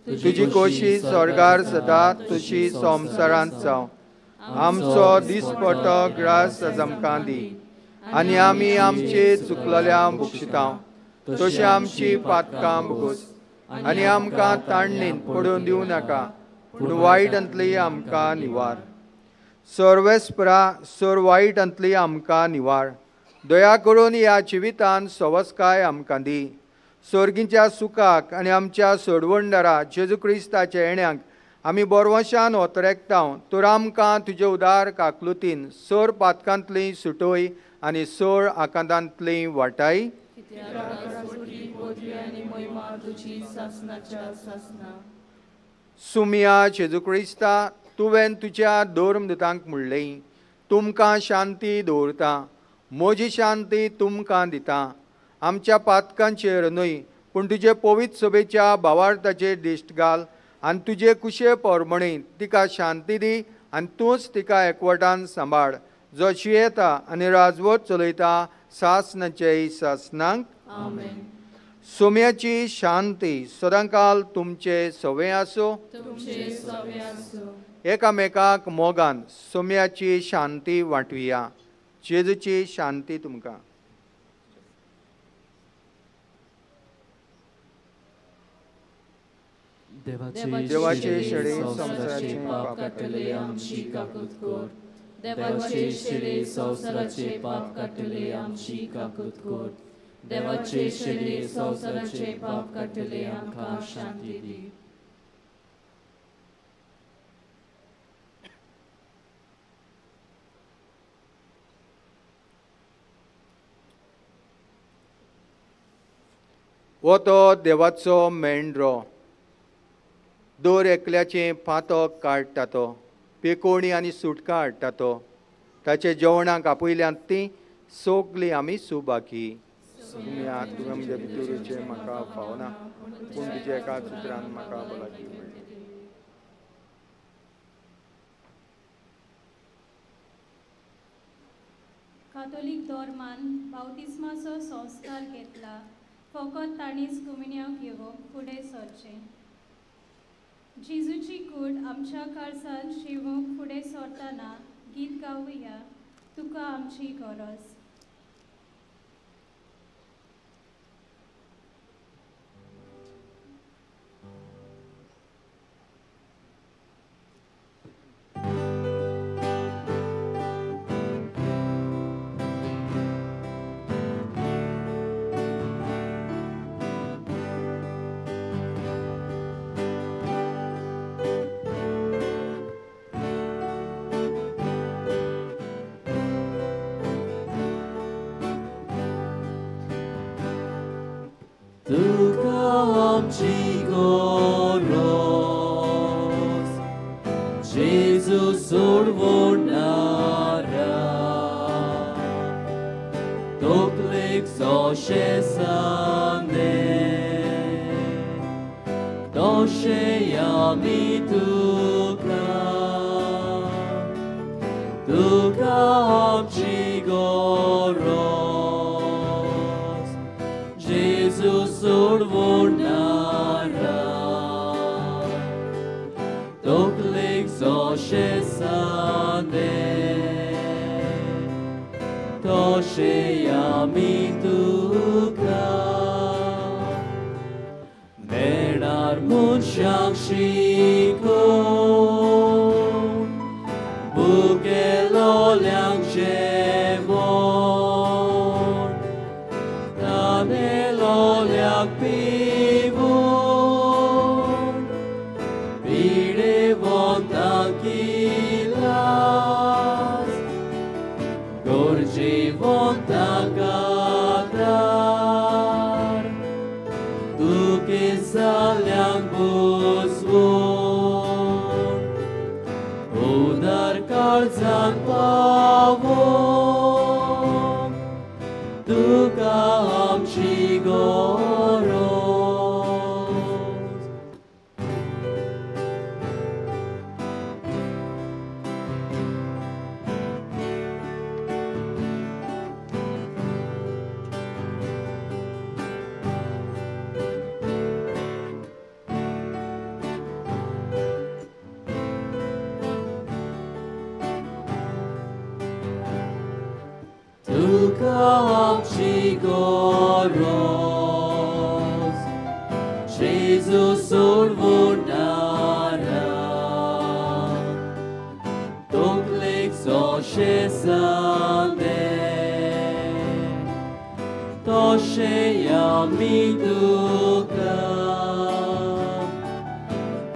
तुजी कोशी स्वर्गार जाता तशी संवसारांत जावं. आमचो दिसपटो ग्रास आज आमकां दी आनी आमी आमचे चुकलेल्या बक्षिता तशें आमची पातकां भोगोस आनी आमकां ताणणेन पडून दिवं नाका, पूण वायटांतली आमकां निवार. सर्वेस्परा सर वायटांतली आमकां निवार. दया करून ह्या जिवितान सवस्काय आमकां दी. सोर्गींच्या सुखाक आनी आमच्या सोडवणदारा जेजू क्रिस्ताच्या येण्याक आमी बोरवशान ओतरेकता. तर आमकां तुजे उदार काकलुतीन सोर पातकांतली सुटोय आनी सोर आकांतांतली वाटाय. सुमिया जेजू क्रिस्ता, तुवें तुज्या धर्मदुतांक म्हणलें, तुमकां शांती दवरता, म्हजी शांती तुमकां दिता. आमच्या पातकांचेर न्हय पूण तुजे पवित्र सभेच्या भावार्थाचेर दिश्ट घाल आनी तुजे कुशे प्रमाणे तिका शांती दी आनी तूंच तिका एकवटान सांबाळ, जो जियेता आनी राजवट चलयता सासनाचे सासनांक. आमेन. सोम्याची शांती सदांकाल तुमचे सवे आसूं. एकामेकाक मोगान सोम्याची शांती वांटुया. जेजूची शांती तुमकां. देवाचे शेळे संवसाराचे पाप काडटले आमची काकूत कर. देवाचे शेळे संवसाराचे पाप काडटले आमची काकूत कर. देवाचे शेळे संवसाराचे पाप काडटले आमकां शांती दी. हो तो देवाचो मेंढरो, दर एकल्याचें पातक काडटा तो, पेकोवणी आनी सुटका हाडटा तो. ताचे जेवणाक आपयल्यात तीं सगळीं आमी सुबाकी. तुमी आत तुवें म्हज्या भितर येवचें म्हाका फावना, पूण तुज्या एकाच उतरान म्हाका भलायकी मेळटली. कातोलीक धर्मान बावतिस्माचो संस्कार घेतला फकत तांणीच कुमिन्यांव घेवंक फुडें सरचें. जेजूची कूड आमच्या काळजांत शिवूंक फुडें सरतना गीत गावया, तुका आमची गरज. तुका आमची गरज, जेजू सोडवणारा, तकलेक जशें सांदें तशें आमी तुका, तुका आमची गरज, जेजू सोडवणारा, तकलेक जशें सांदें तशें आमी तुका. मेणार मनशांक शिकोवन भुकेलोल्यांक जेवण, तानेलोल्यांक पिवून पिडेवंतांक इलाज, गरजेवंतांक आदार, दुखी जाल्ल्यांक बुजवण, उदार काळजांक पावोवंक तुका आमची गरज. तुका आमची गरज, जेजू सोडवणारा, तकलेक जशें सांदें तशें आमी तुका,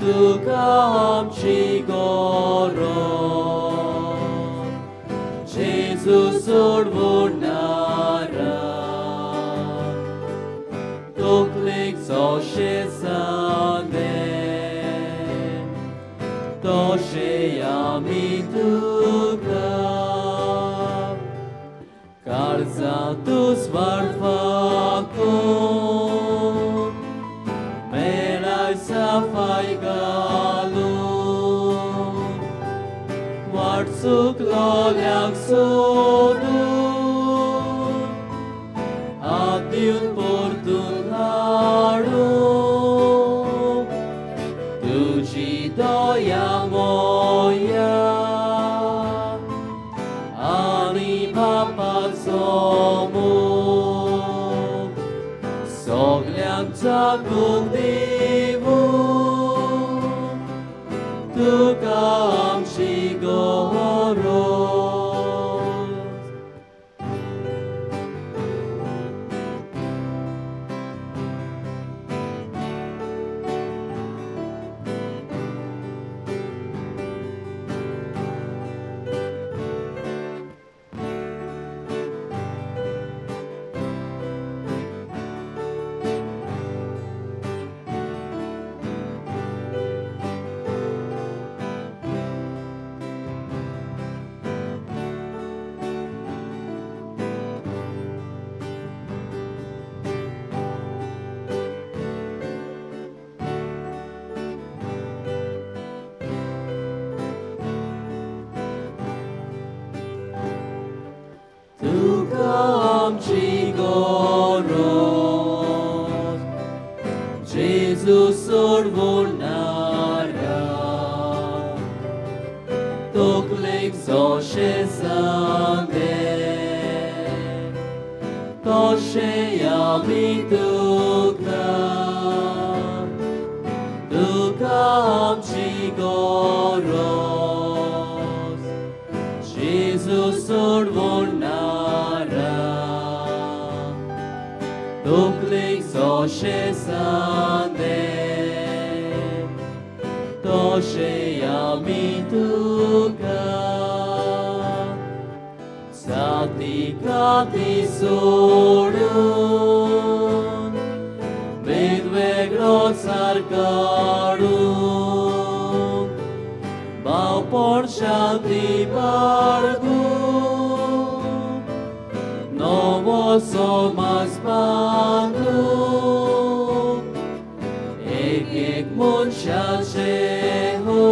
तुका आमची गरज, जेजू सोडवणारा, तकलेक जशें सांदें तशें आमी तुका. काळजांतूच वाडपाकून मेळाय सफाय घालून, वाट चुकलोल्यांक सोदून हात दिवन परतून हाडून, तुजी दया मोया आनी बापाचो मोग सगल्यांक जागूंक दिवूं तुका आमची गरज. जेजू सोडवणारा तकलेक जशें सांदे तशें आमी तुका तुका आमची गरज जेजू सोडवणारा तकलेक जशें सांदे तशें आमी तुका जाती काती सोडून वेगवेगळो सार काडून भावपण शांती बाळगून नवो समाज बांदून एक एक मनशाचें हो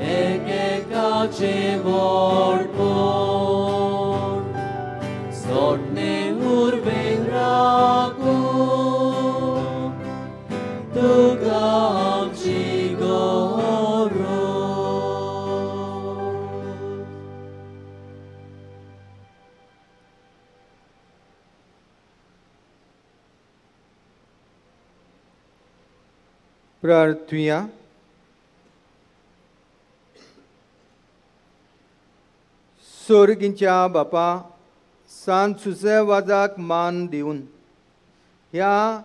एक एकाचें व्हडपण सोडणें उर्बेन राखून तुका आमची गरज. प्रार्थुया. सोर्गींच्या बापा सांत सुसेवाजाक मान दिवन ह्या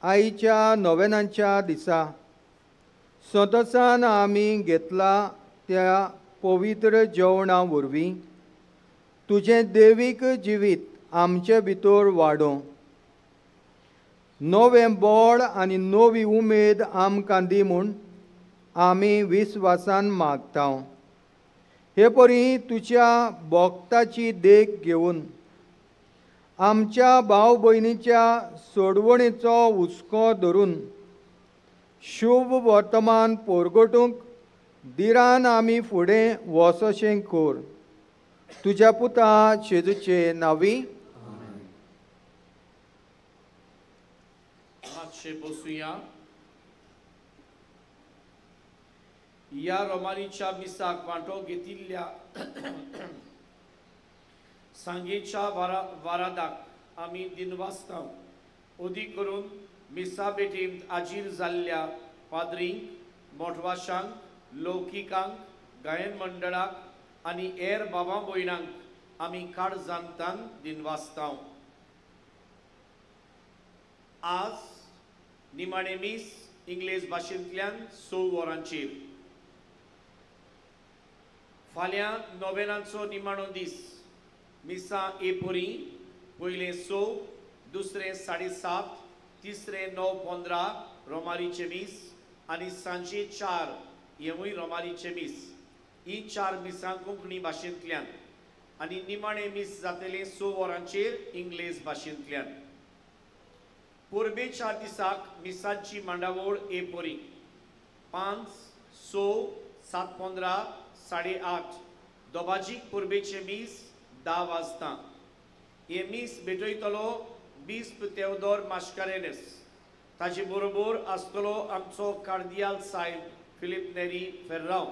आईच्या नोवेनांच्या दिसा संतोसान आमी घेतला त्या पवित्र जेवणा वरवीं तुजें देवीक जिवीत आमचे भितर वाडोवं, नवें बळ आनी नवी उमेद आमकां दी म्हूण आमी विस्वासान मागता. हे परी तुज्या भक्ताची देख घेवन आमच्या भाव भयणीच्या सोडवणेचो हुस्को धरून शुभ वर्तमान पोरगटूंक दिरान आमी फुडें वचशें कर. तुज्या पुता जेजूचे नांवी. मातशें बसुया. ह्या रोमानीच्या मिसाक वांटो घेतिल्ल्या सांगेच्या वारादाक आमी दिनवासता. अदीक करून मिसा भेटींत आजीर जाल्ल्या पाद्रींक, मोठवाशांक, लौकिकांक, गायन मंडळाक आनी हेर बाबा भयणांक आमी काळजांतान दिनवासता. आज निमाणें मीस इंग्लीश भाशेंतल्यान 6 वरांचेर. फाल्यां नोवेनांचो निमाणो दीस. मिसां एपुरी पयलें 6, दुसरें 7:30, तिसरें 9:15 रोमारीचें मीस आनी सांजे 4 हेंवूय रोमारीचें मीस. ही 4 मिसां कोंकणी भाशेंतल्यान आनी निमाणें मीस जातलें 6 वरांचेर इंग्लीश भाशेंतल्यान. परबेच्या दिसाक मिसांची मांडावळ एपुरी 5, 6, 7:15, 8:30. दोबाजीक परबेचें मीस 10 वाजता. हें मीस भेटयतलो बिस्प तेवदोर मास्कारेनस. ताजे बरोबर आसतलो आमचो कार्दियाल साहेब फिलीप नेरी फेर्रांव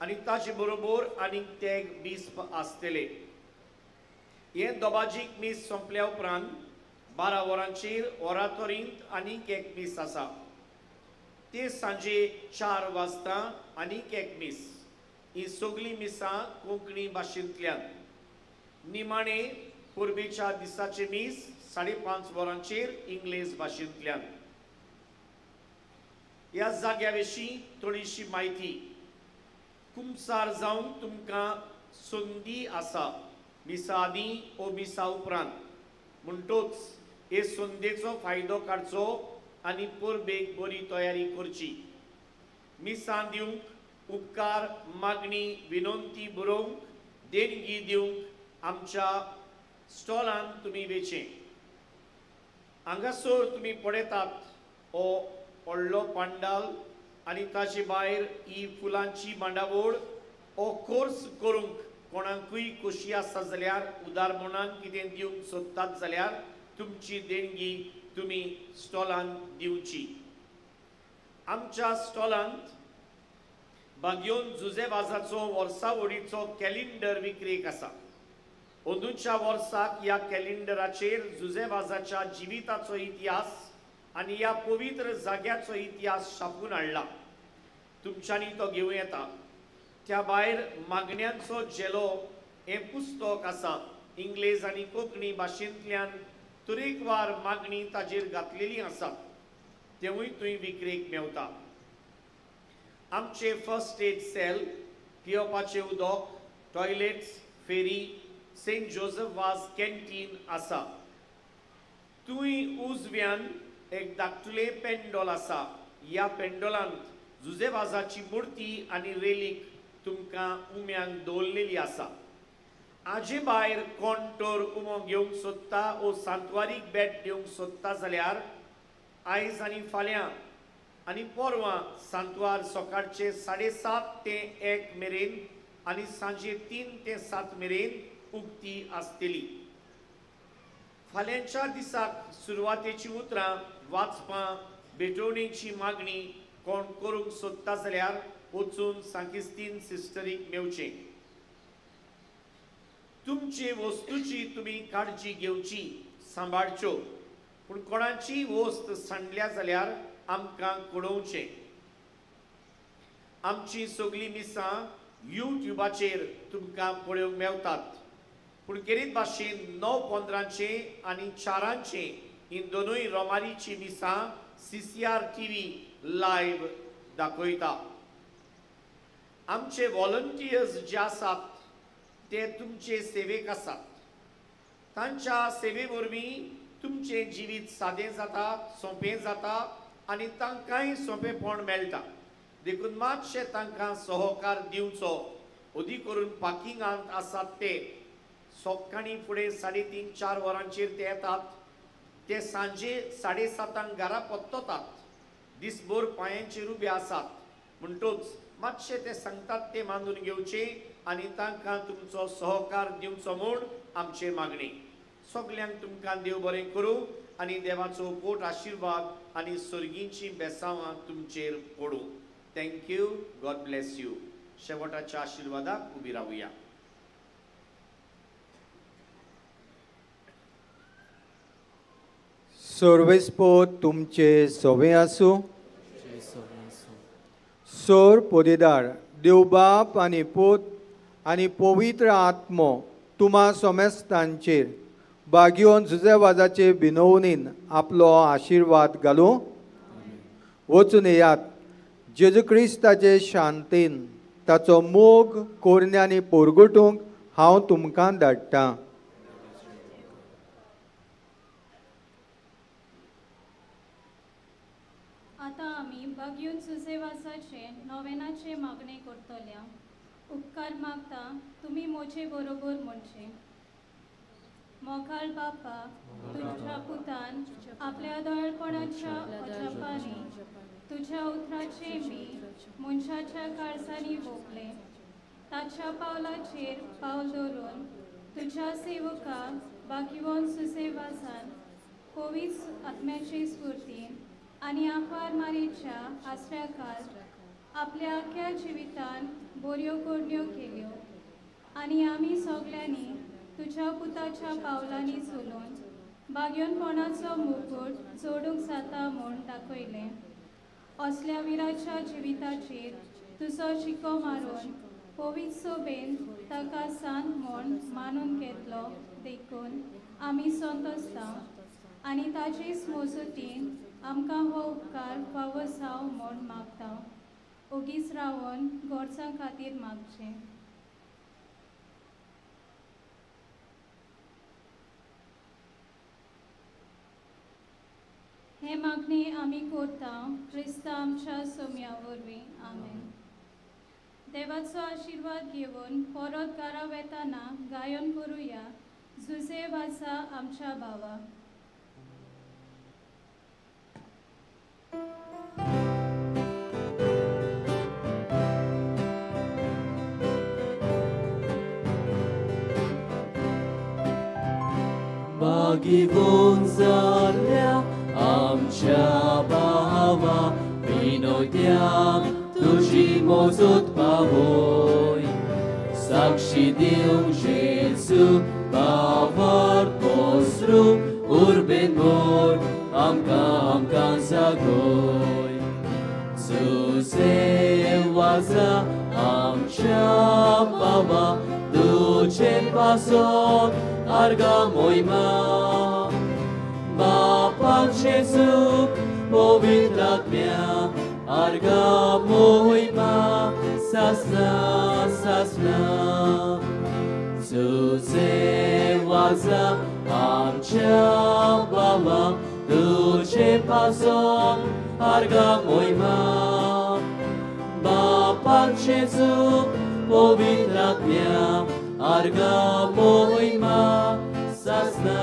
आनी ताजे बरोबर आनीक तेग बिस्प आसतले. हें दोबाजीक मीस सोंपल्या उपरांत 12 वरांचेर ओरातोरींत आनीक एक मीस आसा. ते सांजे 4 वाजता आनीक एक मीस. ही सगळीं मिसां कोंकणी भाशेंतल्यान. निमाणे परबेच्या दिसाचें मीस 5:30 वरांचेर इंग्लीश भाशेंतल्यान. ह्या जाग्या विशीं थोडीशी म्हायती. कुमसार जावंक तुमकां संदी आसा मिसा आदीं ओ मिसा उपरांत. म्हणटोच हे संदेचो फायदो काडचो आनी परबेक बरी तयारी करची. मिसां दिवंक, उपकार, मागणी, विनंती बरोवंक, देणगी दिवंक आमच्या स्टॉलान तुमी वेचें. हांगासर तुमी पळयतात हो व्हडलो पांडाल आनी ताचे भायर ही फुलांची मांडावळ. हो कोर्स करूंक कोणाकूय खोशी आसा जाल्यार, उदार मनान कितें दिवंक सोदतात जाल्यार तुमची देणगी तुमी स्टॉलांत दिवची. आमच्या स्टॉलांत बागयोन जुजे वाजाचो वर्सावळीचो कॅलेंडर विक्रेक आसा. अंदूच्या वर्साक ह्या कॅलेंडराचेर जुजे वाजाच्या जिविताचो इतिहास आनी ह्या पवित्र जाग्याचो इतिहास छापून हाडला. तुमच्यांनी तो घेवं येता. त्या भायर मागण्यांचो झेलो हें पुस्तक आसा. इंग्लेज आनी कोंकणी भाशेंतल्यान तरेकवार मागणी ताजेर घातलेली आसात, तेवूय थंय विक्रेक मेवता. आमचे फर्स्ट एड सेल, पिवपाचें उदक, टॉयलेट्स, फेरी, सेंट जोजफ वाज कॅन्टीन आसा. थंय उजव्यान एक धाकटुलें पेंडोल आसा. ह्या पेंडोलांत जुजे वाजाची मुर्ती आनी रेलीक तुमकां उम्यांक दवरलेली आसा. आजे भायर कोण तर उमो घेवंक सोदता ओ सांतवारीक भेट दिवंक सोदता जाल्यार आयज आनी फाल्यां आनी परवां सांतवार सकाळचे 7:30 ते 1 मेरेन आनी सांजे 3 ते 7 मेरेन उक्ती आसतली. फाल्यांच्या दिसाक सुरवातेची उतरां वाचपां भेटवणेची मागणी कोण करूंक सोदता जाल्यार वचून सांकिस्तीन सिस्टरीक मेवचें. तुमचे वस्तूची तुमी काळजी घेवची, सांबाळच्यो, पूण कोणाची वस्त सांडल्या जाल्यार आमकां कळोवचें. आमची सगळीं मिसां यूट्यूबाचेर तुमकां पळोवंक मेवतात, पूण खेरीत भाशेन 9:15 आनी 4 ही दोनूय रोमारीची मिसां CCR TV live दाखयता. आमचे वॉलंटियर्स जे आसात ते तुमचे सेवेक आसात. तांच्या सेवे वरवीं तुमचें जिवीत सादें जाता, सोंपें जाता आनी तांकांय सोंपेपण मेळटा. देखून मातशें तांकां सहकार दिवचो. अदीक करून पार्किंगांत आसात ते सकाळीं फुडें 3:30-4 वरांचेर ते येतात, ते सांजे 7:30 घरा परततात. दिसभर पांयांचेर उबे आसात, म्हणटूच मातशें ते सांगतात ते मानून घेवचे आनी तांकां तुमचो सहकार दिवचो म्हूण आमचे मागणी. सगल्यांक तुमकां देव बरें करूं आनी देवाचो पोट आशिर्वाद आनी सर्गींची बेसांवां तुमचेर पडूं. Thank you. God bless you. शेवटाच्या आशिर्वादाक उबी रावया. सर्वेस्पोत तुमचे सवे आसूं. सोर पोदेदार देवबाप आनी पूत आनी पवित्र आत्मो तुमा सोमेस्तांचेर बागयोन जुजेवाजाचे बिनोवणीन आपलो आशिर्वाद घालूं. वचून येयात जेजू क्रिस्ताचे शांतीन ताचो मोग कोरण्यांनी पोरगुटूंक हांव तुमकां धाडटां. आतां आमी बागयोन जुजेवाजाचे नोवेनाचे मागणे करतल्या. उपकार मागता तुमी म्हजे बरोबर म्हणचे. मोगाळ बापा, तुज्या पुतान आपल्या दयाळपणाच्या अजापांनी तुज्या उतराचे मी मनशाच्या काळजांनी वोगलें. ताच्या पावलाचेर पावल दवरून तुज्या सेवका बागिवोन सुसेवासान पवित्र आत्म्याचे स्फुर्तीन आनी आंकवार मारीच्या आसऱ्याखाल आपल्या आख्या जिवितान बऱ्यो करण्यो केल्यो आनी आमी सगल्यांनी तुज्या पुताच्या पावलांनी चलून बागयोनपणाचो मुकूट जोडूंक जाता म्हूण दाखयलें. असल्या विराच्या जिविताचेर तुजो शिको मारून पवित्र सोबेन ताका सांत म्हूण मानून घेतलो देखून आमी संतोसता आनी ताचेच मोजतीन आमकां हो उपकार फावो जावं म्हूण मागता. ओगीच रावन गरजां खातीर मागचें. हे मागणी आमी करता क्रिस्ता आमच्या सोम्या वरवीं. आमेन. देवाचो आशिर्वाद घेवन परत घरा वेताना गायन करुया जुजे वाजा आमच्या भावा. भागीवून जाल्ल्या आमच्या भावा विनोद्याक तुजी मोजूत पावय साक्षी दिवंक जेजू बावर पसरू उर्बेन भर आमकां आमकां जागय जुजे वाजा आमच्या बाबा तुजे पासत आर्गां मोहिमा बापाक जेजू पवित्र आत्म्या आर्गां मोहिमा सासना सासना जुजे वाजा आमच्या बाबा तुजे पासत आर्गां मोहिमा बापाक जेजू पवित्र आत्म्या आर्गां मोहिमा सासना